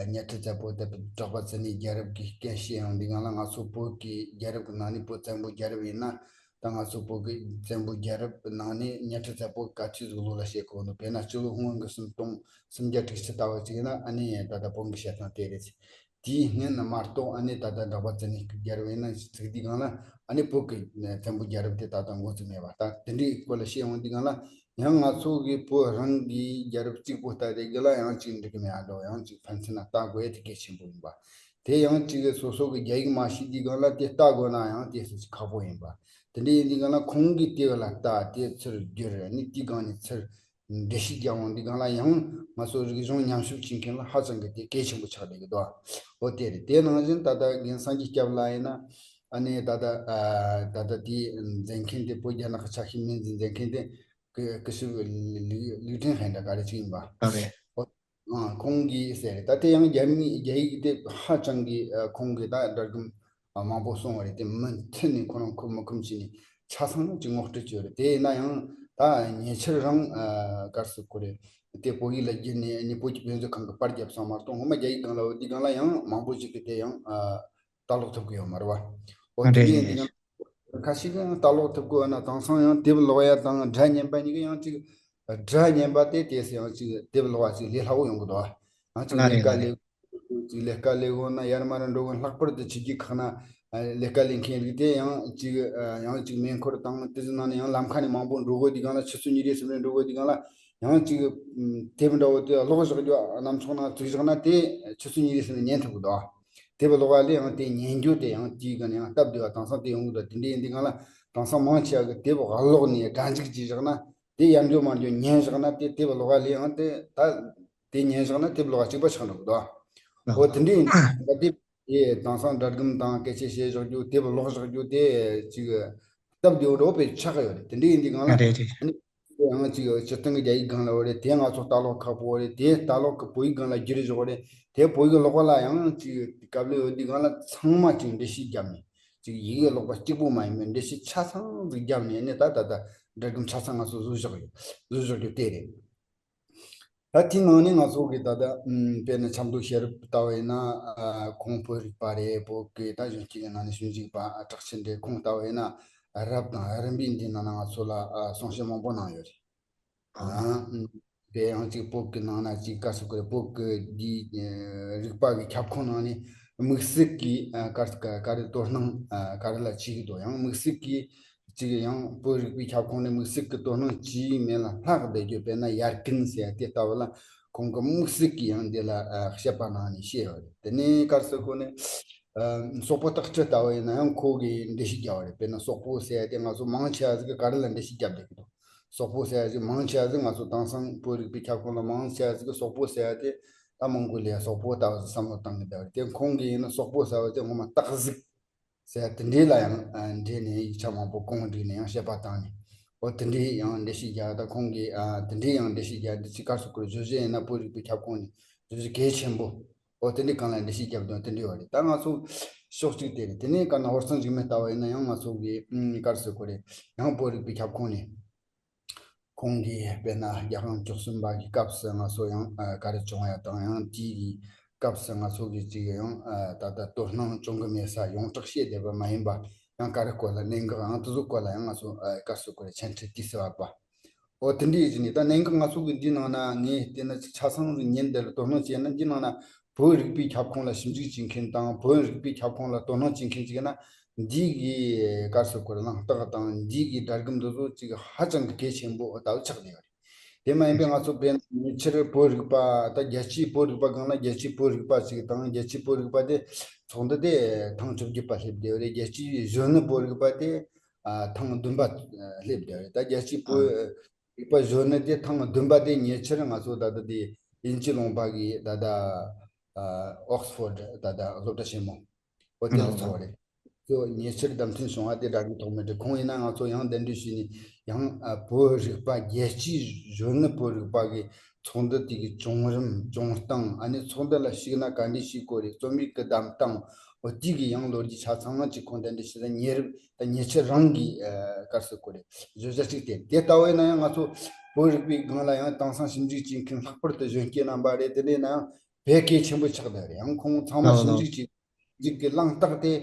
གཉའ་ཁྲི་བཙན་པོ་ད་གྲགས་པ་ཙི་ནའི་རྒྱལ་རབས་ཀྱི་སྐད་བཤད་ཡོང་དུས་སྒང་ལ་ང་ཚོ་བོད་ཀྱི་རྒྱལ་རབས་ཀྱི་ནང་ནས་བོད་བཙན་པོའི་རྒྱལ་རབས་ཡིན་ན། ད་ང་ཚོ་བོད་ཀྱི་བཙན་པོའི་རྒྱལ་རབས་ནང་ནས་གཉའ་ཁྲི་བཙན་པོ་ག་ཚོད་ཟིག་ལོ་ལ་བཤད་དགོས་ནོ། དཔེར་ན་སྤྱི་ལོ་སྔོན་གྱི་སུམ་སྟོང་སུམ་བརྒྱ་དྲུག་ཅུ་ལྟ་བུ་ཅིག་ཡིན་ན་ཨ་ནི་ད་ལྟ་བོད་ཀྱི་བཤད་སྟངས་དེ་རེད། དེའི་སྔོན་ནས་མ་གཏོགས་ཨ་ནི་ད་ལྟ་གྲགས་པ་ཙི་ནའི་རྒྱལ་རབས་ཡིན་ན་ཅིག་དུས་སྒང་ལ་ཨ་ནི་བོད་ཀྱི་བཙན་པོའི་རྒྱལ་རབས་དེ་ད་ལྟ་འགོ་བཙུགས་མེད་པ། ད་དེ་འདྲའི་སྐོར་ལ་བཤད་ཡོང་དུས་སྒང་ལ་ཡང་ང་ཚོ་གི་བོད་རང་གི་རྒྱལ་རབས་གཅིག་པོ་ལྟ་དེ་གི་ལ་ཡང་ཅིག་འགྲིག་གི་མེད་འགྲོ། ཡང་ཅིག་ཕན་ཚུན་ལ་ལྟ་དགོས་ཡ་དེ་གལ་ཆེན་པོ་ཡིན་པ། དེ་ཡང་ཅིག་སོ་སོ་གི་རྒྱ་ཡིག་མ་ཤེས་དུས་སྒང་ལ་དེ་ལྟ་དགོས་ན་ཡང་དེ་སུ་ཅིག་ཁག་པོ་ཡིན་པ། དེ་འདྲ་ཡིན་དུས་སྒང་ལ་ཁོང་གིས་དེ་ལ་ལྟ་དེ་ཚུར་བསྒྱུར་ནི་དེའི་སྒང་ནས་ཚུར་འགྲེལ་བཤད་རྒྱག་འོང་དུས་སྒང་ལ་ཡང་ང་ཚོ་རིག་གཞུང་ཉམས་ཞིབ་བྱེད་མཁན་ལ་ཧ་ཅང་གི་དེ་གལ་ཆེན་པོ་ཆགས་བསྡད་ཀྱི་འདུག་འོ་དེ་རེད། དེ་ནང་བཞིན་ད་ལྟ་རྒན་སངས་རྒྱས་སྐྱབས་ལགས་ཡིན་ན་ཨ་ནི་ད་ལྟ་ཨ་ད་ལྟ་དེའི་མཛད་མཁན་དེ་བོད་རྒྱ་ནག་གི་ཆ་ཤས་སྨན་རྩིས་མཛད་མཁན་དེ་ཀི་ཀི་ཤུ་ལིའུ་ལིའུ་ཁྲིན་ཧན་འདྲ་ག་རེ་ཅིག་ཡིན་པ། ཨ་རེད། ཨ། ཁོང་གིས་ཟེར་རེད། ད་དེ་ཡང་རྒྱ་མི་རྒྱ་ཡིག་དེ་ཧ་ཅང་གི་ཨ་ཁོང་གིས་ད་སྒྲ་སྒམ་ཨ་མང་པོ་གསུངས་པ་རེད། དེ་མུ་མཐུད་ནས་ཁོ་རང་ཁུར་མི་ཁུར་བྱས་ནས་ཆ་ཚང་ཅིག་ངོ་སྤྲོད་བྱས་ཡོད་རེད། དེ་ཡིན་ན་ཡང་ད་ཉེ་ཆར་རང་ཨ་ག་རེ་ཟེར་དགོས་རེད། དེ་བོད་ཡིག་ལ་བསྒྱུར་ནས་ནི་བོད་ཀྱི་དཔེ་མཛོད་ཁང་གིས་པར་བརྒྱབ་སོང་མ་གཏོགས་སྔོན་མ་རྒྱ་ཡིག་སྒང་ལ་འོ་དེ་སྒང་ལ་ཡང་མང་པོ་ཞིག་གིས་དེ་ཡང་ཨ་ལྟ་ཀློག་ཐུབ་ཀྱི་ཡོད་མ་རེད་བ། འོ་དེ་རེད། འདྲའི་ཡིན་དུས་ཡང་ཁ་ཤས་ཀྱིས་ཡང་ལྟ་ཀློག་ཐུབ་དགོས་ན་དེང་སང་ཡང་དེབ་ཀློག་ཡ་དང་སྒྲ་སྙན་པ་གཉིས་ཀ་ཡང་ཅིག་སྒྲ་སྙན་པ་དེ་དེས་ཡང་ཅིག་དེབ་ཀློག་པ་ཅིག་ལས་སླ་བོ་ཡོང་གི་འདུག་ང་ཅིག་ཨ་ལས་རེད། ཀ་ཨ་ལས་རེད། ཅིག་ལས་ཀ་ལས་དགོས་ན་ཡར་མར་འགྲོ་དགོས་ན། ལྷག་པར་དུ་ཕྱི་རྒྱལ་ཁག་ན་ཨ་ལས་ཀ་ལས་མཁན་རིགས་དེ་ཡང་ཅིག་ཨ་ཡང་ཅིག་མེ་འཁོར་དང་དེ་ཚོའི་ནང་ནས་ཡང་ལམ་ཁ་ནས་མང་པོ་འགྲོ་དགོས་དུས་སྒང་ལ་ཆུ་ཚོད་ཉི་ཤུ་ཙམ་རེ་འགྲོ་དགོས་དུས་སྒང་ལ་ཡང་ཅིག་ཨ་དེབ་འདྲ་བོ་དེ་ཀློག་བཞག་རྒྱུ་གནམ་ཕྱོགས་ནང་བཙུགས་བཞག་ན་དེ་ཆུ་ཚོད་ཉི་ཤུ་ཙམ་རེ་ཉན་ཐུབ་ཀྱི་འདུག་དེབ་ཀློག་པ་ལས་ཡང་དེ་ཉན་རྒྱུ་དེ་ཡང་དེའི་སྒང་ནས་ཡང་སྟབས་བདེ་བ་དེང་སང་དེ་ཡོང་གི་འདུག་དེ་འདྲ་ཡིན་དུས་སྒང་ལ་དེང་སང་མང་ཆེ་བ་གིས་དེབ་ཀློག་ནས་སྒྲ་འཇུག་བྱས་བཞག་ན་དེ་ཡར་འགྲོ་མར་འགྲོ་ཉན་བཞག་ན་དེ་དེབ་ཀློག་པ་ལས་ཡང་དེ་ད་དེ་ཉན་བཞག་ན་དེབ་ཀློག་པ་གཅིག་པ་ཆགས་འགྲོ་གི་འདུག་འོ་དེ་འདྲ་ཡིན་དུས་ད་དེབ་དེ་དེང་སང་སྒྲ་སྒམ་དང་སྐད་ཆ་བཤད་བཞག་རྒྱུ་དེབ་ཀློག་བཞག་རྒྱུ་དེ་ཅིག་སྟབས་བདེ་བོ་འདྲ་བོ་དཔེ་ཆགས་ཀྱི་ཡོད་རེད། དེ་འདྲ་ཡིན་དུས་སྒང་ལ་རེད་རེད། ཨ་ནི། ཡང་ཅིག་སྤྱིར་བཏང་གི་རྒྱ་ཡིག་སྒང་ལ་འོ་རེད། དེ་ང་ཚོ་ལྟ་ཀློག་ཁག་པོ་རེད། དེ་ལྟ་ཀློག་གི་བོད་ཡིག་སྒང་ལ་བསྒྱུར་བཞག་རེད། དེ་བོད་ཡིག་ཀློག་པ་ལ་ཡང་ཅིག་དཀའ་ལས་ཡོད་དུས་སྒང་ལ་ཚང་མ་ཅིག་འགྲེལ་བཤད་བརྒྱབ་ནས་ཅིག་ཡི་གེ་ཀློག་པ་གཅིག་པུ་མ་ཡིན་པའི་འགྲེལ་བཤད་ཆ་ཚང་ཅིག་བརྒྱབ་ནས་ནི་ད་ད་ད་སྒྲ་སྒམ་ཆ་ཚང་ང་ཚོ་བཟོས་བཞག་ཡོད། བཟོས་བཞག་རྒྱུ་དེ་རེད། ད་དེའི་ནང་ནས་ང་ཚོ་གི་ད་ལྟ་ཨམ་དཔེར་ན་ཆབ་མདོ་ཤེས་རབ་ལྟ་བ་ཡིན་ན་ཨ་ཁོང་བོད་རིག་པ་རེད། བོད་ཀྱི་ད་གཞོན་སྐྱེས་ཀྱི་ནང་ནས་ཞིབ་འཇུག་པ་ཨ་གྲགས་ཆེན་རེད། ཁོང་ལྟ་བ་ཡིན་ན་རབ་དང་རིམ་པས་འདིའི་ནང་ན་ང་ཚོ་ལ་ཨ་གསུང་བཤད་མང་པོ་གནང་ཡོད་རེད། ཨ་དེ་ཡང་གཅིག་བོད་ཀྱི་ནང་ན་གཅིག་ག་རེ་ཟེར་དགོས་རེད། བོད་ཀྱི་འདིའི་ཨ་རིག་པ་གི་ཁྱབ་ཁོངས་ནང་ནས་དམིགས་བསལ་གྱི་ཨ་ག་རེ་ག་རེ་དོ་སྣང་ཨ་ག་རེ་ལ་བྱེད་ཀྱི་འདུག་ཡང་དམིགས་བསལ་གྱི་ཅིག་ཡང་བོད་རིག་པའི་ཁྱབ་ཁོངས་ནས་དམིགས་བསལ་གྱི་དོ་སྣང་ཅིའི་མེད་ལ་ལྷག་བསྡད་རྒྱུ། དཔེར་ན་ཡར་ཀིན་ཟེར་ཡ་དེ་ལྟ་བུ་ལ་ཁོང་གིས་དམིགས་བསལ་གྱི་ཡང་འདི་ལ་ཨ་བཤད་པ་གནང་ནས་བཤད་ཡོད་རེད། དེ་ནས་ག་རེ་ཟེར་དགོས་ནས་ཨ་སོག་པོ་སྟག་ཁྲི་ལྟ་བུ་ཡིན་ན་ཡང་ཁོ་གིས་འགྲེལ་བཤད་རྒྱབ་པ་རེད། དཔེར་ན་སོག་པོ་ཟེར་ཡ་དེ་ང་ཚོ་མང་ཆེ་བ་ཟིག་གིས་ག་རེ་ལ་འགྲེལ་བཤད་རྒྱབ་བསྡད་ཀྱི་འདུག་སོག་པོ་ཟེར་ཡ་ཟིག་མང་ཆེ་བ་ཟིག་ང་ཚོ་དེང་སང་བོད་རིག་པའི་ཁྱབ་ཁོངས་ལ་མང་ཆེ་བ་ཟིག་གིས་སོག་པོ་ཟེར་ཡ་དེ་ད་མོང་གོ་ལི་ཡ་སོག་པོ་ལྟ་བུ་ཟིག་བསམ་བློ་བཏང་གི་བསྡད་པ་རེད། དེ་ཁོང་གིས་ཡིན་ན་སོག་པོ་ཟེར་བ་དེ་ངོ་མ་སྟག་གཟིག་ཟེར་དེ་འདྲའི་ལ་ཡང་ཨ་འདྲེས་ནས་ཡིག་ཆ་མང་པོ་གོང་བསྒྲིགས་ནས་ཡང་བཤད་པ་བཏང་ནས། འོ་དེ་འདྲའི་ཡང་འགྲེལ་བཤད་རྒྱག་ད་ཁོང་གིས་ཨ་དེ་འདྲའི་ཡང་འགྲེལ་བཤད་རྒྱག་འདི་ཅི་ག་རེ་ཟེར་དགོས་རེད། བཟོ་བཞིན་ཡིན་ན་བོད་རིག་པའི་ཁྱབ་ཁོངས་ནས་བཟོ་བཞིན་གལ་ཆེན་པོ། འོ་དེ་འདྲའི་སྒང་ལ་འགྲེལ་བཤད་རྒྱབ་དོན་དེ་འདྲའི་བ་རེད། ད་ང་ཚོ་ཕྱོགས་གཅིག་དེ་རེད། དེ་ནས་ག་ན་ཧོར་གཙང་འཇིགས་མེད་ལྟ་བ་ཡིན་ན་ཡང་ང་ཚོ་གིས་ཨུམ་ག་རེ་ཟེར་དགོས་རེད། ཡང་བོད་རིག་པའི་ཁྱབ་ཁོངས་ནས། ཁོང་གིས་དཔེར་ན་རྒྱལ་དབང་བཅུ་གསུམ་པ་གི་སྐབས་སུ་ང་ཚོ་ཡང་ཨ་ག་རེ་བྱུང་ཡ་དང་ཡང་དེའི་གི་སྐབས་སུ་ང་ཚོ་གི་ཅིག་ཡང་ཨ་ད་ལྟ་དོ་སྣང་བྱུང་གི་མེད་ས་ཡོངས་གྲགས་བཤད་བསྡད་པ་མ་ཡིན་པ་ཡང་ག་རེ་སྐོར་ལ་གནད་འགག་ཡང་དེ་ཚོ་སྐོར་ལ་ཡང་ང་ཚོ་ཨ་ག་རེ་ཟེར་དགོས་རེད། མཆན་འགྲེལ་ཏོག་ཙམ་བབས་པ། འོ་དེ་འདྲ་ཡིན་ནི་ད་གནད་འགག་ང་ཚོ་གི་འདི་ནང་ན་ངས་བལྟས་ན་ཅིག་ཆ་ཚང་ཟིག་ཉིན་འདི་ལ་དོ་སྣང་བྱས་ན་འདི་ནང་ན་བོད་རིག་པའི་ཁྱབ་ཁོངས་ལ་ཞིབ་འཇུག་བྱེད་མཁན་དང་བོད་རིག་པའི་ཁྱབ་ཁོངས་ལ་དོ་སྣང་བྱེད་མཁན་ཅིག་ཡིན་ན། འདི་གི་ག་རེ་ཟེར་དགོས་རེད། གླེང་སྟེགས་དང་འདི་གི་སྒྲ་སྒམ་འདི་ཚོ་ཅིག་ཧ་ཅང་གི་གལ་ཆེན་པོ་ལྟ་བུ་ཆགས་བསྡད་ཡོད་རེད། དེ་མ་ཡིན་པའི་ང་ཚོ་དཔེར་ན་ཉེ་ཆར་བོད་རིག་པ་ད་རྒྱལ་སྤྱིའི་བོད་རིག་པ་སྒང་ལ་རྒྱལ་སྤྱིའི་བོད་རིག་པ་ཅིག་དང་རྒྱལ་སྤྱིའི་བོད་རིག་པ་དེ་ཚོགས་འདུ་དེ་ཐེངས་བཅོ་བརྒྱད་པ་སླེབས་བསྡད་ཡོད་རེད། རྒྱལ་སྤྱིའི་གཞོན་ནུ་བོད་རིག་པ་དེ་ཨ་ཐེངས་བདུན་པ་སླེབས་བསྡད་ཡོད་རེད། ད་རྒྱལ་སྤྱིའི་བོད་རིག་པ་གཞོན་ནུ་དེ་ཐེངས་བདུན་པ་དེ་ཉེ་ཆར་ང་ཚོ་ད་ལྟ་དེ་དབྱིན་ཇི་ལུང་པ་གི་ད་ལྟ་ཨ་ཨོག་སི་ཕོར་ཌི་ད་ལྟ་སློབ་གྲྭ་ཆེན་མོ། འོ་དེ་ལ་ཚོགས་པ་རེད། ཁྱོད་ཉེ་ཆར་བདམས་ཐོན་བྱུང་བ་དེ་དགའ་གི་ཐོག་མེད་རེད། ཁོང་ཡིན་ན་ང་ཚོ་ཡང་གདན་འདྲེན་ཞུས་ནས་ཡང་ཨ་བོད་རིག་པ་རྒྱལ་སྤྱིའི་གཞོན་ནུ་བོད་རིག་པ་གི་ཚོགས་འདུ་དེ་གི་བྱུང་རིམ་བྱུང་སྟངས། ཨ་ནི་ཚོགས་འདུ་ལ་ཞུགས་ན་ག་འདྲས་ཞུགས་དགོས་རེད། རྩོམ་ཡིག་གི་བདམས་སྟངས། འོ་དེ་གི་ཡང་ལོ་རྒྱུས་ཆ་ཚང་ཅིག་ཁོང་གདན་འདྲེན་ཞུས་ན་ཉེ་རབས་ད་ཉེ་ཆར་རང་གི་ཨ་ག་རེ་ཟེར་དགོས་རེད། བརྗོད་བྱ་གཅིག་དེ་དེ་ལྟ་བས་ན་ཡང་ང་ཚོ་བོད་རིག་པའི་སྒང་ལ་ཡང་དེང་སང་ཞིབ་འཇུག་བྱེད་མཁན་ལྷག་པར་དུ་གཞོན་སྐྱེས་རྣམ་པ་རེད། དེ་འདྲས་ན་ཡང་དཔེ་གལ་ཆེན་པོ་ཆགས་བསྡད་རེད། ཡང་ཁོང་ཚང་མ་ཞིབ་འཇུག་བྱེད་འཇུག་གི་གླེང་སྟེགས་དེ་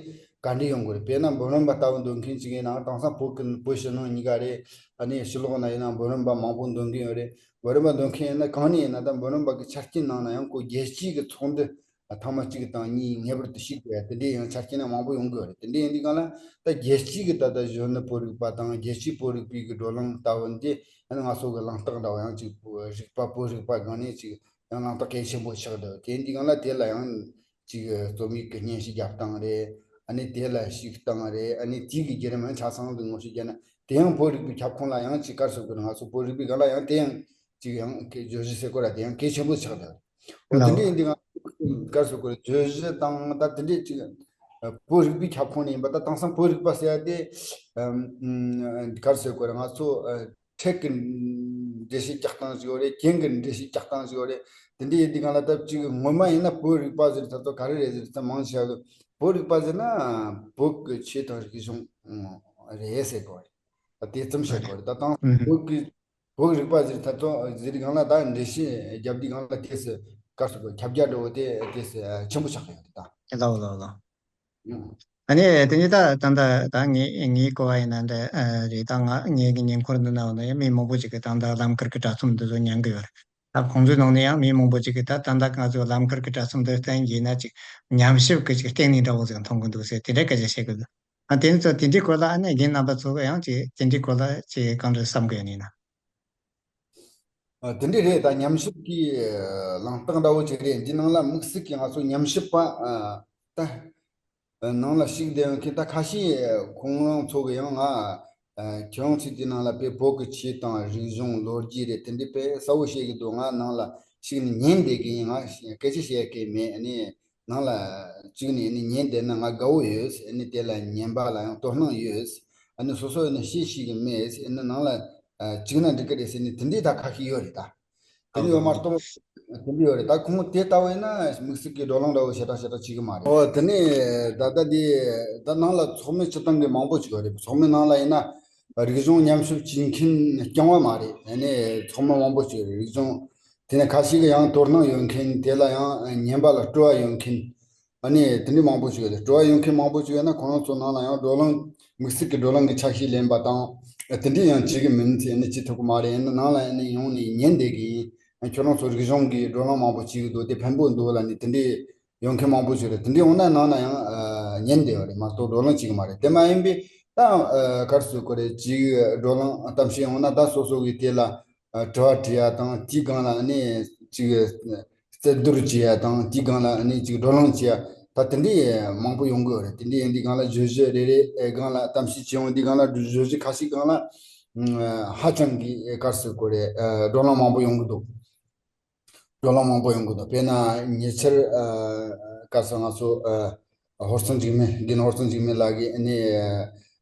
ག་འདྲ་ཡོང་དགོས་རེད། དཔེར་ན་འབུམ་རམས་པ་ལྟ་བུ་འདོན་མཁན་ཅིག་ཡིན་ན་དེང་སང་བོད་ཀྱི་བོད་ཕྱི་ནང་གཉིས་ཀ་རེད། ཨ་ནི་ཕྱི་ལོགས་ན་ཡིན་ན་འབུམ་རམས་པ་མང་པོ་འདོན་གི་ཡོད་རེད། འབུམ་རམས་པ་འདོན་མཁན་ཡིན་ན་གང་ནས་ཡིན་ན་ད་འབུམ་རམས་པ་གི་ཆ་རྐྱེན་ནང་ན་ཡང་ཁོ་རྒྱལ་སྤྱིའི་གི་ཚོགས་འདུ་ཐེངས་མ་གཅིག་དང་གཉིས་ངེས་པར་དུ་ཞུགས་དགོས་ཡ་དེ་འདྲའི་ཡང་ཆ་རྐྱེན་ཡང་མང་པོ་ཡོང་གི་ཡོད་རེད། དེ་འདྲ་ཡིན་དུས་སྒང་ལ་ད་རྒྱལ་སྤྱིའི་གི་ད་ལྟ་གཞོན་ནུ་བོད་རིག་པ་དང་རྒྱལ་སྤྱིའི་བོད་རིག་པའི་གི་བགྲོ་གླེང་ལྟ་བུ་འདི་ཨ་ནི་ང་ཚོ་གི་གླེང་སྟེགས་འདྲ་བོ་ཡང་ཅིག་རིག་པ་བོད་རིག་པ་སྒང་ནས་ཅིག་ཡང་གླེང་སྟེགས་གལ་ཆེན་པོ་ཆགས་འདུག་དེ་འདི་སྒང་ལ་དེ་ལ་ཡང་ཅིག་རྩོམ་ཡིག་གི་སྙན་ཞུ་རྒྱབ་སྟངས་རེད། ཨ་ནི་དེ་ལ་བཤིག་བཏང་རེད། ཨ་ནི་དེ་གི་བརྒྱུད་རིམ་ཆ་ཚང་དུ་ངོ་སྤྲོད་བརྒྱབ་ན། དེ་ཡང་བོད་རིག་པའི་ཁྱབ་ཁོངས་ལ་ཡང་ཅིག་ག་རེ་ཟེར་དགོས་རེད། ང་ཚོ་བོད་རིག་པའི་སྒང་ལ་ཡང་དེ་ཡང་ཅིག་ཡང་གི་བརྗོད་གཞི་ཟེར་དགོས་ར། དེ་ཡང་གལ་ཆེན་པོ་ཆགས་བསྡད་རེད། འོ་དེ་ལའོ། འདྲ་ཡིན་དུས་ང་ག་རེ་ཟེར་དགོས་རེད། བརྗོད་གཞི་དང་ད་དེ་འདྲས་ཅིག་བོད་རིག་པའི་ཁྱབ་ཁོངས་ནས་ཡིན་པ། ད་དེང་སང་བོད་རིག་པ་ཟེར་ཡ་དེ་ཨམ་ག་རེ་ཟེར་དགོས་རེད། ང་ཚོ་ཨ་ཕྲད་ཀྱི་འགྲེལ་བཤད་རྒྱག་སྟངས་ཞིག་ཡོད་རེད། རྒྱན་གྱི་འགྲེལ་བཤད་རྒྱག་སྟངས་ཞིག་ཡོད་རེད། དེ་འདྲ་ཡིན་དུས་སྒང་ལ་ད་ཅིག་ངོ་མ་ཡིན་ན་བོད་རིག་པ་ཟེར་ད་ཚོ་ག་རེ་རེད་ཟེར་ད་མང་ཆེ་བ་བོད་རིག་པ་ཟེར་ན་བོད་ཀྱི་ཆོས་དང་རིག་གཞུང་རེད་ཟེར་དགོས་རེད། ད་དེ་ཙམ་བཤད་དགོས་རེད། ད་དང་ཨུ་བོད་ཀྱི་བོད་རིག་པ་ཟེར་ད་ཚོ་ཟེར་དུས་སྒང་ལ་ད་འགྲེལ་བཤད་རྒྱབ་དུས་སྒང་ལ་དེ་སུ་ག་རེ་ཟེར་དགོས། ཁྱབ་རྒྱ་འདྲ་བོ་དེ་དེ་སུ་ཆེན་པོ་ཆགས་ཡོད་རེད་ད། ལའོ་ལའོ་ལའོ། ཨ་ནི་དེ་ནི་ད་ད་ད་ད་ངའི་ངའི་གོ་བ་ཡིན་ན་འདི་ཨ་རེད། ད་ང་ངའི་གི་ཉེ་འཁོར་འདི་ན་འོ་ན་ཡང་མི་མང་པོ་ཅིག་གིས་ད་ད་ལམ་ཁར་གི་དྲ་ཚོམས་འདི་ཚོ་ཉན་གི་ཡོད་རེད། ད་ཁོང་ཚོའི་ནང་ནས་ཡང་མི་མང་པོ་ཅིག་གིས་ད་ད་ད་ང་ཚོ་ལམ་ཁར་གི་དྲ་ཚོམས་འདི་བསྟན་གྱི་ཡིན་ན་ཅིག་ཉམས་ཞིབ་གི་ཅིག་སྟེང་ནས་འདྲ་བོ་ཟིག་མཐོང་གི་འདུག་ཟེར་དེ་འདྲ་སྐད་ཆ་བཤད་གི་འདུག་ཨ་དེ་ནི་ཚོ་དེ་འདྲའི་སྐོར་ལ་ཨ་ནི་རྒན་རྣམ་པ་ཚོ་གི་ཡང་ཅིག་དེ་འདྲའི་སྐོར་ལ་ཅིག་གང་འདྲ་བསམ་གི་ཡོད་ནི་ན། ཨ་དེ་འདྲ་རེད། ད་ཉམས་ཞིབ་ཀྱི་ལངས་སྟེགས་འདྲ་བོ་ཅིག་རེད། འདི་ནང་ལ་དམིགས་བསལ་གྱི་ང་ཚོ་ཉམས་ཞིབ་པ་ཨ་ད་ནང་ལ་ཞུགས་བསྡད་ཡོད་མཁན་ད་ཁ་ཤས་ཁོང་རང་ཚོ་གི་ཡང་ང་ཨ་ཁྱོད་རང་ཚོའི་དེ་ནང་ལ་དཔེ་བོད་ཀྱི་ཆོས་དང་རིག་གཞུང་ལོ་རྒྱུས་རེད། དེ་འདྲའི་དཔེ་གསལ་བོ་བཤད་གི་འདུག་ང་ནང་ལ་ཞུགས་ནས་ཉན་བསྡད་གི་ཡིན། ང་སྐད་ཆ་བཤད་གི་མེད། ཨ་ནི་ནང་ལ་བཅུག་ནས་ནི་ཉན་བསྡད་ན་ང་དགའ་བོ་ཡོད། ཨ་ནི་དེ་ལ་ཉན་པ་ལ་ཡང་དོ་སྣང་ཡོད། ཨ་ནི་སོ་སོ་ནི་ཤེས་ཤེས་གི་མེད། ཨ་ནི་ནང་ལ་ཨ་བཅུག་ན་འགྲིག་གི་རེད་ཟེར་ནི་དེ་འདྲའི་ད་ཁ་ཤས་ཡོད་རེད་ད། དེ་ནི་ཡོད་མ་གཏོགས་དེ་འདྲ་ཡོད་རེད། ད་ཁོང་དེ་ལྟ་བུ་ཡིན་ན་དམིགས་བསལ་གྱི་བགྲོ་གླེང་འདྲ་བོ་ཞེ་དྲག་ཞེ་དྲག་བྱེད་གི་མ་རེད། ཨོ་དེ་ནི་ད་ལྟ་དེ་ད་ནང་ལ་ཚོགས་མི་སྤྱིར་བཏང་གི་མང་པོ་ཅིག་ཡོད་རེད། ཚོགས་མི་ནང་ལ་ཡིན་ན་རིག་གཞུང་ཉམས་ཞིབ་བྱེད་མཁན་རྐྱང་བ་མ་རེད། ཨ་ནི་ཚོགས་མི་མང་པོ་ཅིག་ཡོད་རེད། རིག་གཞུང་དེ་ནས་ཁ་ཤས་ཀྱི་ཡང་དོ་སྣང་ཡོད་མཁན། དེ་ལ་ཡང་ཉན་པ་ལ་སྤྲོ་བ་ཡོད་མཁན། ཨ་ནི་དེ་འདྲའི་མང་པོ་ཞིག་ཡོད་རེད། སྤྲོ་བ་ཡོད་མཁན་མང་པོ་ཞིག་ཡོད་ན་ཁོ་རང་ཚོ་ནང་ལ་ཡང་བགྲོ་གླེང་དམིགས་བསལ་གྱི་བགྲོ་གླེང་གི་ཆ་ཤས་ལེན་པ་དང་དེ་འདྲའི་ཡང་བྱེད་གི་མིན་ཟེར་ནི་བྱེད་ཐུབ་གི་མ་རེད། ཡིན་ན་ནང་ལ་ཨ་ནི་ཡོང་ནས་ཉན་བསྡད་གི་ཡིན། ཁྱོད་རང་ཚོ་རིག་གཞུང་གི་བགྲོ་གླེང་མང་པོ་བྱེད་གི་འདུག་དེ་ཕན་པོ་འདུག་ལབ་ནི་དེ་འདྲའི་ཡོང་མཁན་མང་པོ་ཞིག་རེད། དེ་འདྲའི་འོང་ན་ནང་ན་ཡང་ཨ་ཉན་བསྡད་ཡོད་རེད་མ་གཏོགས་བགྲོ་གླེང་བྱེད་གི་མ་རེད། དེ་མ་ཡིན་པའི་ད་ཨ་ག་རེ་ཟེར་དགོས་རེད། ཅིག་བགྲོ་གླེང་གཏམ་བཤད་འོང་ན་ད་སོ་སོ་གི་དེ་ལ་ཨ་དྲི་བ་དྲི་ཡ་དང་དེའི་སྒང་ལ་ཨ་ནི་ཅིག་རྩོད་བསྡུར་བྱེད་ཡ་དང་དེའི་སྒང་ལ་ཨ་ནི་ཅིག་བགྲོ་གླེང་བྱེད་ཡ་ད་དེ་འདྲའི་མང་པོ་ཡོང་གི་ཡོད་རེད། དེ་འདྲའི་ཡིན་དུས་སྒང་ལ་བརྗོད་གཞི་རེ་རེ་སྒང་ལ་གཏམ་བཤད་བྱེད་འོང་དུས་སྒང་ལ་བརྗོད་གཞི་ཁ་ཤས་སྒང་ལ་ཧ་ཅང་གི་ག་རེ་ཟེར་དགོས་རེད། བགྲོ་གླེང་མང་པོ་ཡོང་གི་འདུག་བགྲོ་གླེང་མང་པོ་ཡོང་གི་འདུག་དཔེར་ན་ཉེ་ཆར་ཨ་སྐལ་བཟང་ང་ཚོ་ཨ་ཧོར་སེང་འཇིགས་མེད་རྒན་ཧོར་སེང་འཇིགས་མེད་ལགས་ཀྱིས་ཨ་ནི་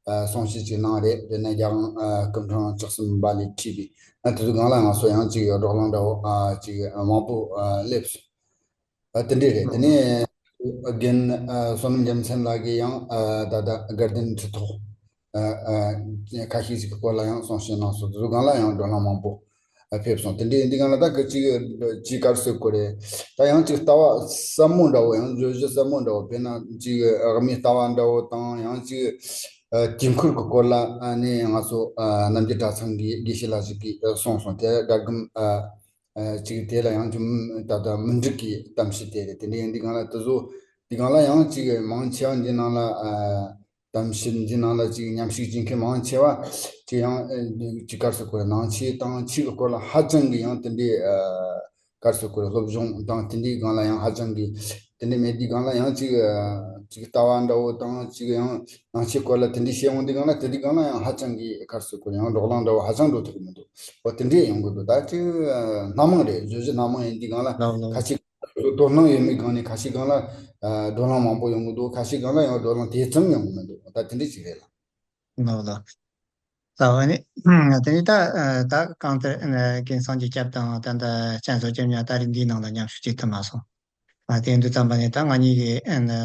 ཨ་གསུང་བཤད་ཅིག་གནང་རེད། དཔེར་ན་རྒྱལ་དབང་ཨ་སྐུ་ཕྲེང་བཅུ་གསུམ་པ་ལས་ཁྲིད་པའི་ཨ་དེ་ཚོ་སྒང་ལ་ང་ཚོ་ཡང་ཅིག་བགྲོ་གླེང་འདྲ་བོ་ཨ་ཅིག་མང་པོ་ཨ་སླེབས་སོང་། ཨ་དེ་འདྲས་རེད། དེ་ནས་རྒན་ཨ་བསོད་ནམས་རྒྱལ་མཚན་ལགས་ཀྱིས་ཡང་ཨ་ད་ལྟ་དགའ་ལྡན་ཁྲི་ཐོག་ཨ་ཨ་ཁ་ཤས་ཤིག་གི་སྐོར་ལ་ཡང་གསུང་བཤད་གནང་སོང་། དེ་ཚོ་སྒང་ལ་ཡང་བགྲོ་གླེང་མང་པོ་ཨ་ཕེབས་སོང་། དེ་འདྲས་འདི་སྒང་ལ་ད་གི་ཅིག་ཅིག་ག་རེ་ཟེར་དགོས་རེད། ད་ཡང་ཅིག་ལྟ་བ་ཟབ་མོ་འདྲ་བོ་ཡང་བརྗོད་གཞི་ཟབ་མོ་འདྲ་བོ་དཔེར་ན་ཅིག་དབུ་མའི་ལྟ་བ་འདྲ་བོ་དང་ཡང་ཅིག་ཨ་དུས་འཁོར་གྱི་སྐོར་ལ་ཨ་ནི་ང་ཚོ་ཨ་རྣམ་རྒྱལ་གྲྭ་ཚང་གི་དགེ་བཤེས་ལགས་ཤིག་གིས་ཨ་གསུངས་སོང་། དེ་རྒན་རྒོན་ཨ། ཨ་ཅིག་དེ་ལ་ཡང་ཅིག་ད་ལྟ་མུ་འབྲེལ་གྱི་གཏམ་བཤད་དེ་རེད། དེ་འདྲ་ཡིན་དུས་སྒང་ལ་དེ་ཚོ་དེ་སྒང་ལ་ཡང་ཅིག་མང་ཆེ་བ་འདི་ནང་ལ་ཨ་གཏམ་བཤད་འདི་ནང་ལ་ཅིག་མཉམ་ཞུགས་བྱེད་མཁན་མང་ཆེ་བ་ཅིག་ཡང་ཨ་ཅིག་ག་རེ་ཟེར་དགོས་རེད། ནང་ཆོས་དང་ཆོས་ཀྱི་སྐོར་ལ་ཧ་ཅང་གི་ཡང་དེ་འདྲའི་ཨ་ག་རེ་ཟེར་དགོས་རེད། སློབ་སྦྱོང་དང་དེ་འདྲའི་སྒང་ལ་ཡང་ཧ་ཅང་གི་དེ་འདྲ་མེད་དུས་སྒང་ལ་ཡང་ཅིག་ཨ་ཅིག་ལྟ་བ་འདྲ་བོ་དང་ཅིག་ཡང་ནང་ཆོས་སྐོར་ལ་དེ་འདྲའི་བཤད་འོང་དུས་སྒང་ལ་དེ་དུས་སྒང་ལ་ཡང་ཧ་ཅང་གི་ག་རེ་ཟེར་དགོས་རེད། ཡང་བགྲོ་གླེང་འདྲ་བོ་ཧ་ཅང་འགྲོ་ཐུབ་ཀྱི་མི་འདུག་འོ་དེ་འདྲས་ཡོང་གི་འདུག་ད་ཅིག་སྣ་མང་རེད། བརྗོད་གཞི་སྣ་མང་ཡིན་དུས་སྒང་ལ་ལགས་ལགས། ཁ་ཅིག་དོ་སྣང་ཡོད་མེད་སྒང་ནས་ཁ་ཤས་སྒང་ལ་ཨ་བགྲོ་གླེང་མང་པོ་ཡོང་གི་འདུག་ཁ་ཤས་སྒང་ལ་ཡང་བགྲོ་གླེང་དེ་ཙམ་ཡོང་གི་མི་འདུག་ད་དེ་འདྲས་ཅིག་རེད་ལ། ལགས་ལགས། ལགས་ཨ་ནི་དེ་ནི་ད་ཨ་ད་གང་ལྟར་ཨ་རྒན་སངས་རྒྱས་སྐྱབས་དང་ད་ལྟ་སྤྱན་ཟོར་སྐྱབས་གཉིས་ད་རེས་འདིའི་ནང་ལ་མཉམ་ཞུགས་བྱེད་ཐུབ་མ་སོང་། ཨ་དེ་ཡིན་དུས་ཙམ་པ་ནས་ད་ང་གཉིས་ཀྱི་ཨ་ནི་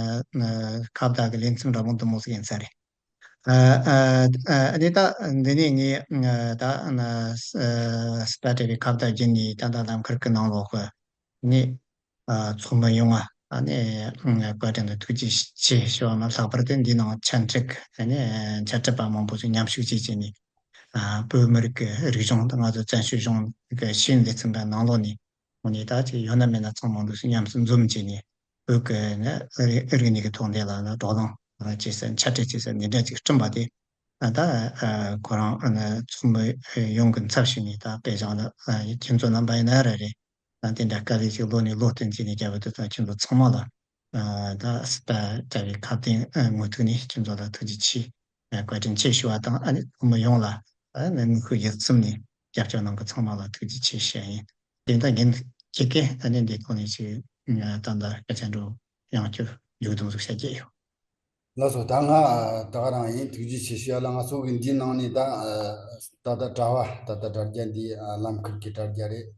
ཁ་བརྡ་གི་ལེ་ཚན་འདྲ་མོ་འདི་མོ་ཟིག་ཡིན་ས་རེད། ཨ་ཨ་ཨ་ནི་ད་འདི་ནས་ངས་ཨ་ད་ཨ་ནི་ཨ་སི་པ་ཊི་བི་ཁ་བརྡ་བརྒྱུད་ནས་ད་ལྟ་ལམ་ཁར་གི་ནང་ལོགས་གི་ནས་ཨ་ཚོགས་མི་ཡོངས་ལ་ཨ་ནི་ཨ་བཀའ་དྲིན་དང་ཐུགས་རྗེ་ཆེ་ཞུ་བ་མ་ལྷག་པར་དུ་འདིའི་ནང་འཆད་ཁྲིད་ཨ་ནི་འཆད་ཁྲིད་པ་མང་པོ་ཞིག་མཉམ་ཞུགས་བྱས་བྱས་ནས་ཨ་བོད་མི་རིགས་ཀྱི་རིག་གཞུང་དང་ང་ཚོ་བཙན་བྱོལ་གཞུང་གི་ཤེས་ཡོན་སྡེ་ཚན་པའི་ནང་ལོགས་ནས་དངོས་གནས་ད་ཅིག་ཡོད་ན་མེད་ན་ཚང་མ་འདུག་སེ་མཉམ་དུ་འཛོམས་བྱས་ནས་བོད་ཀྱི་ནི་རིག་རིག་གནས་ཀྱི་ཐོག་འདི་ལ་ནི་བགྲོ་གླེང་བྱས་ས་འཆད་ཁྲིད་བྱས་ས་འདི་འདྲ་ཅིག་བསྐྲུན་པ་དེ་ད་ཁོ་རང་ཚོགས་མི་ཡོངས་ཀྱི་ཚབ་ཞུས་ནས་ད་དཔེ་བཞག་ན་ཁྱེད་ཚོ་རྣམ་པ་ཡིན་ན་ར་རེད། དེ་འདྲ་དཀའ་ལས་ཅིག་ལོ་ནས་ལོ་བསྟུན་བྱས་ནས་བརྒྱབ་པ་དེ་ཚོ་ཁྱེད་ཚོ་ཚང་མ་ལ་ ད་སྲིད་པ་བཀྲ་བའི་ཁ་བརྡའི་ངོ་ཐུག་ནས་ཁྱེད་ཚོ་ལ་ཐུགས་རྗེ་ཆེ། བཀའ་དྲིན་ཆེ་ཞུ་བ་དང་། ཨ་ནི་ཐོག་མ་ཡོངས་ལ་ཨ་ནི་དངོས་ཤུགས་ཡིད་ཚིམ་ནས་རྒྱབ་སྐྱོར་གནང་མཁན་ཚང་མ་ལ་ཐུགས་རྗེ་ཆེ་ཞུ་ཡ་ཡིན། དེ་འདྲ་ཡིན་ཁྱེད་ཀྱིས་ཨ་ནི་འདི་ཐོག་ནས་ཅིག་ད་ལྟ་སྐད་ཆ་འགྲོ་ཡང་བསྐྱར་མཇུག་སྡོམ་ཟིག་བྱ་རྒྱུ་ཡོད། ལགས་སོ། ད་ང་ད་ག་རང་ཡིན། ཐུགས་རྗེ་ཆེ་ཞུ་ཡ་ལ། ང་ཚོ་གི་འདིའི་ནང་ནས་ད་ད་ལྟ་དྲ་བ་ད་ལྟ་དྲ་རྒྱ་འདི་ལམ་ཁུར་གྱི་དྲ་རྒྱ་རེད།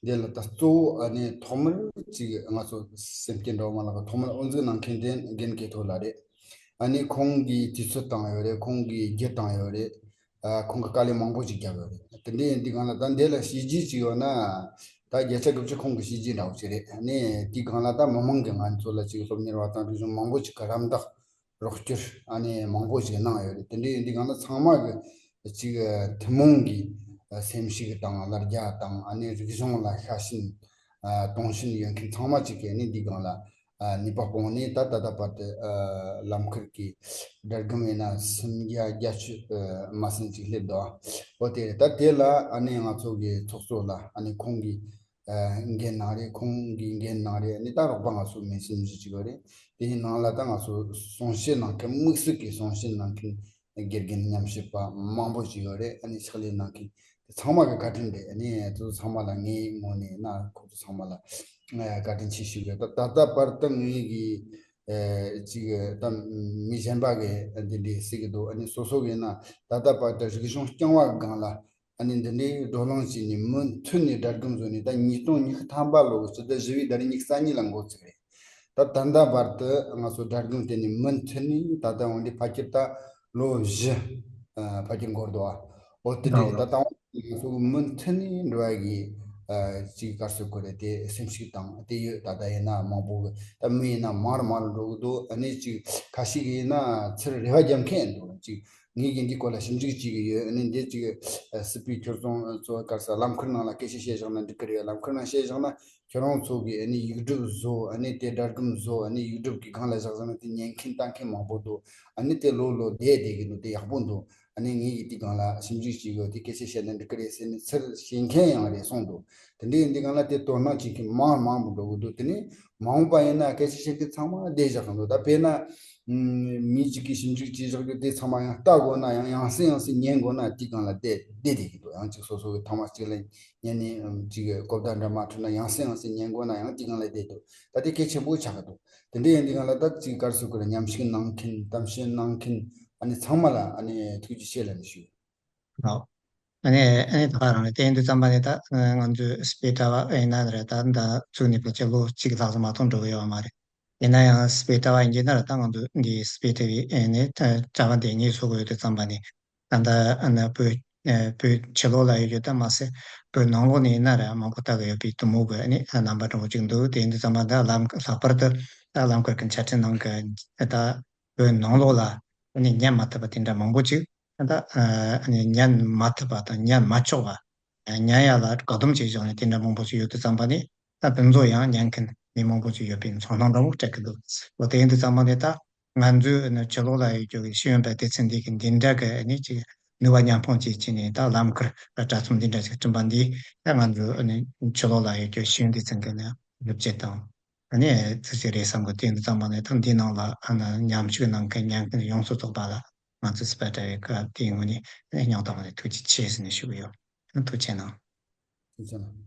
འདི་ལ་ད་གཙོ་བོ་ཨ་ནི་ཐོག་མར་ཅིག་ང་ཚོ་སེམས་སྐྱིད་འགྲོ་མ་ལགས་ཐོག་མར་དབུ་འཛུགས་གནང་མཁན་དེ་རྒན་སྐལ་ཐོག་ལགས་རེད། ཨ་ནི་ཁོང་གིས་དུས་ཚོད་བཏང་ཡོད་རེད། ཁོང་གིས་རྒྱུ་བཏང་ཡོད་རེད། ཨ་ཁོང་གིས་དཀའ་ལས་མང་པོ་ཅིག་བརྒྱབ་ཡོད་རེད། དེ་འདྲ་ཡིན་དུས་སྒང་ལ་ད་འདི་ལ་བྱས་རྗེས་ཅིག་ཡོད་ན་ད་བརྒྱ་ཆ་དགུ་བཅུ་ཁོང་གི་བྱས་རྗེས་འདྲ་བོ་ཅིག་རེད། ཨ་ནི་དེའི་སྒང་ལ་ད་མི་མང་གིས་ང་ཚོ་ལ་ཅིག་སློབ་གཉེར་བ་དང་རིག་གཞུང་མང་པོ་ཅིག་གི་རམ་འདེགས་རོགས་སྐྱོར་ཨ་ནི་མང་པོ་ཅིག་གནང་ཡོད་རེད། དེ་འདྲ་ཡིན་དུས་སྒང་ལ་ཚང་མ་གི་ཅིག་ཐུན་མོང་གི་སེམས་ཤུགས་དང་ལ་རྒྱ་དང་ཨ་ནི་རིག་གཞུང་ལ་ཤ་ཞེན་གཏོང་ཤེས་ཡོད་མཁན་ཚང་མ་ཅིག་གིས་ཨ་ནི་འདིའི་སྒང་ལ་ནུས་པ་སྤུངས་ནས་ད་ད་ལྟ་བར་དུ་ལམ་ཁུར་གྱི་སྒྲ་སྒམ་ཡིན་ན་སུམ་བརྒྱ་བརྒྱད་ཅུ་མ་ཟིན་ཅིག་སླེབས་འདུག་འོ་དེ་རེད། ད་དེ་ལ་ཨ་ནི་ང་ཚོ་གི་ཚོགས་གཙོ་ལགས་ཨ་ནི་ཁོང་གིས་འགན་གནང་རེད། ཁོང་གིས་འགན་གནང་རེད། ཨ་ནི་ད་རོགས་པ་ང་ཚོ་མི་སུམ་ཅུ་ཅིག་ཡོད་རེད། དེའི་ནང་ལ་ད་ང་ཚོ་གསུང་བཤད་གནང་མཁན་དམིགས་བསལ་གྱི་གསུང་བཤད་གནང་མཁན་དགེ་རྒན་ཉམས་ཞིབ་པ་མང་པོ་ཞིག་ཡོད་རེད། ཨ་ནི་ཕྱག་ལས་གནང་མཁན་དེ་ཚང་མ་གི་བཀའ་དྲིན་རེད། ཨ་ནི་དེ་ཚོ་ཚང་མ་ལ་ངའི་ངོས་ནས་ན་ཁོ་ཚོ་ཚང་མ་ལ་བཀའ་དྲིན་ཆེ་ཞུ་གི་ཡོད། ད་ད་ལྟ་བར་དུ་ངའི་གི་ཅིག་ད་མི་གཞན་པ་གི་འདི་འདྲའི་ཟེར་གི་འདུག་ཨ་ནི་སོ་སོ་གི་ན་ད་ལྟ་བར་དུ་རིག་གཞུང་རྐྱང་བ་སྒང་ལ་ཨ་ནི་འདི་འདྲའི་བགྲོ་གླེང་བྱས་ནས་མུ་མཐུད་ནས་སྒྲ་སྒམ་བཟོས་ནས་ད་ཉིས་སྟོང་ཉི་ཤུ་ཐམ་པ་ལོ་གི་ཕྱི་ཟླ་བཞི་པའི་ཟླ་རེ་ཉི་ཤུ་རྩ་གཉིས་ལ་འགོ་ཚུགས་རེད། ད་ད་ལྟ་བར་དུ་ང་ཚོ་སྒྲ་སྒམ་དེ་ནས་མུ་མཐུད་ནས་ད་ལྟ་འོན་ཏེ་ཕལ་ཆེར་ད་ལོ་བཞི་ཕལ་ཆེར་འགོར་འདུག་འོ་དེ་འདྲ་རེད། ད་ལྟ་ང་ཚོ་མུ་མཐུད་ནས་འགྲོ་ཡ་གི་ཅིག་ག་རེ་ཟེར་དགོས་རེད། དེ་སེམས་ཤུགས་དང་དེ་ཡོད། ད་ལྟ་ཡིན་ན་མང་པོ་གི་ད་མི་ཡིན་ན་མར་མར་འགྲོ་གི་འདུག་ཨ་ནི་ཅིག་ཁ་ཤས་ཀྱི་ཡིན་ན་ཚུར་རེ་བ་རྒྱབ་མཁན་ཡིན་འདུག་ཅིག་ངས་ཀྱི་འདི་སྐོར་ལ་ཞིབ་འཇུག་བྱེད་ཀྱི་ཡོད། ཨ་ནི་འདི་ཅིག་སྲིད་པའི་ཁྱོད་ཚོ་ག་རེ་ཟེར་ལམ་ཁུར་ནང་ལ་སྐད་ཆ་བཤད་བཞག་ན་འགྲིག་གི་རེད། ལམ་ཁུར་ནང་བཤད་བཞག་ན་ཁྱོད་རང་ཚོ་གིས་ཨ་ནི་ཡིག་སྒྲུབ་བཟོ། ཨ་ནི་དེ་སྒྲ་སྒམ་བཟོ། ཨ་ནི་ཡིག་སྒྲུབ་ཀྱི་སྒང་ལ་བཞག་ཟེར་ན་དེ་ཉན་མཁན་ལྟ་མཁན་མང་པོ་འདུག་ཨ་ནི་དེ་ལོ་ལོ་བསྡད་བསྡད་ཀྱི་འདུག་དེ་ཡག་པོ་འདུག་ཨ་ནི་ངས་ཀྱི་དེ་སྒང་ལ་ཞིབ་འཇུག་བྱེད་དགོས། དེ་སྐད་ཆ་བཤད་ན་འགྲིག་གི་རེད་ཟེར་ནས་ཚུར་བཤད་མཁན་ཡང་རེ་ཟུང་འདུག་དེ་འདྲ་ཡིན་དུས་སྒང་ལ་དེ་དོ་སྣང་བྱེད་མཁན་མང་མང་པོ་འགྲོ་གི་འདུག་དེ་ནས་མ་འོངས་པ་ཡིན་ན་སྐད་ཆ་བཤད་མཁན་ཚང་མ་བསྡད་བཞག་གི་འདུག་ད་དཔེར་ན་མི་གཅིག་གིས་ཞིབ་འཇུག་བྱས་བཞག་རྒྱུ་དེ་ཚང་མ་ཡང་ལྟ་དགོས་ན་ཡང་ཡང་སེ་ཡང་སེ་ཉན་དགོས་ན་དེ་སྒང་ལ་བསྡད་བསྡད་བསྡད་ཀྱི་འདུག་ཡང་གཅིག་སོ་སོ་གི་ཐོག་མ་གཅིག་ལ་ཉན་ནས་ཅིག་གོ་བརྡ་འདྲ་མ་འཕྲོད་ན་ཡང་སེ་ཡང་སེ་ཉན་དགོས་ན་ཡང་དེ་སྒང་ལ་བསྡད་འདུག་ད་དེ་གལ་ཆེན་པོ་ཆགས་ཀྱི་འདུག་དེ་འདྲ་ཡིན་དུས་སྒང་ལ་ད་ཅིག་ག་རེ་ཟེར་དགོས་རེད། ཉམས་ཞིབ་གནང་མཁན་གཏམ་བཤད་གནང་མཁན་ཨ་ནི་ཚང་མ་ལ་ཨ་ནི་ཐུགས་རྗེ་ཆེ་ལབ་ནས་ཞུ། ཨོ། ཨ་ནི་ཨ་ནི་ད་ག་རང་རེད། དེ་ཡིན་དུས་ཙམ་པ་ནི་ད་ང་ཚོའི་སྤེ་དྲ་བ་ཡིན་ན་རེད། ད་ད་ཚུགས་ནས་ཕལ་ཆེར་ལོ་གཅིག་ལྷག་ཙམ་མ་གཏོགས་འགྲོ་གི་ཡོད་མ་རེད། ཡིན་ན་ཡང་སྤེ་དྲ་བ་ཡིན་གྱི་ན་རེད། ད་ང་ཚོ་འདི་སྤེ་དྲ་བའི་ཨ་ནི་དྲ་བ་འདི་ངས་བཟོ་གི་ཡོད་དུས་ཙམ་པ་ནི་ད་ད་ཨ་ནི་བོད་བོད་ཕྱི་ལོགས་ལ་ཡོད་རྒྱུ་ད་མ་ཟད་བོད་ནང་ལོགས་ནས་ཡིན་ན་རེད། མང་པོ་ལྟ་གི་ཡོད་པའི་དུ་མོ་གི་ཨ་ནི་རྣམ་པ་འདྲ་བོ་ཅིག་འདུག་དེ་ཡིན་དུས་ཙམ་པ་ད་ལམ་ལྷག་པར་དུ་ད་ལམ་ཁུར་གྱི་ཆ་འཕྲིན་ནང་གི་ད་བོད་ནང་ལོགས་ལ་ཨ་ནི་ཉན་མ་ཐུབ་པ་དེ་འདྲ་མང་པོ་ཅིག་ད་ཨ་ནི་ཉན་མ་ཐུབ་པ་དང་ཉན་མ་ཆོག་པ། ཉན་ཡ་ལ་བཀག་སྡོམ་བྱས་བཞག་ནས་དེ་འདྲ་མང་པོ་ཞིག་ཡོད་དུས་ཙམ་པ་ནི་ད་དེ་ཚོ་ཡང་ཉན་མཁན་མི་མང་པོ་ཞིག་ཡོད་པའི་ཚོར་སྣང་འདྲ་བོ་སྤྲད་ཀྱི་འདུག་འོ་དེ་ཡིན་དུས་ཙམ་པ་ནི་ད་ང་ཚོའི་ནི་ཕྱི་ལོགས་ལ་ཡོད་རྒྱུ་གི་ཤེས་ཡོན་པ་སྡེ་ཚན་འདི་གི་འདི་འདྲ་གི་ནི་ཅིག་ནུས་པ་མཉམ་སྤུངས་བྱེད་ཀྱི་ནི་ད་ལམ་ཁུར་དྲ་ཚོམས་འདི་འདྲ་ཞིག་བསྐྲུན་པ་འདི་ད་ང་ཚོ་ནི་ཕྱི་ལོགས་ལ་ཡོད་རྒྱུ་ཤེས་ཡོན་སྡེ་ཚན་གི་ནི་སྒྲུབ་བྱེད་དང་ཨ་ནི་ཙི་ཙི་རེད་བསམ་གི། དེ་ཡིན་དུས་ཙམ་པ་ནི་ད་འདི་ནང་ལ་ཨ་ནི་མཉམ་ཞུགས་གནང་མཁན་ཉན་མཁན་ཡོངས་སུ་རྫོགས་པ་ལ་ང་ཚོའི་སྤེ་དྲ་བའི་སྐབས་དེའི་ངོས་ནས་སྙིང་ཐག་པ་ནས་ཐུགས་རྗེ་ཆེ་ཟེར་ནས་ཞུ་གི་ཡོད། ཐུགས་རྗེ་གནང་། ཐུགས་རྗེ་གནང་།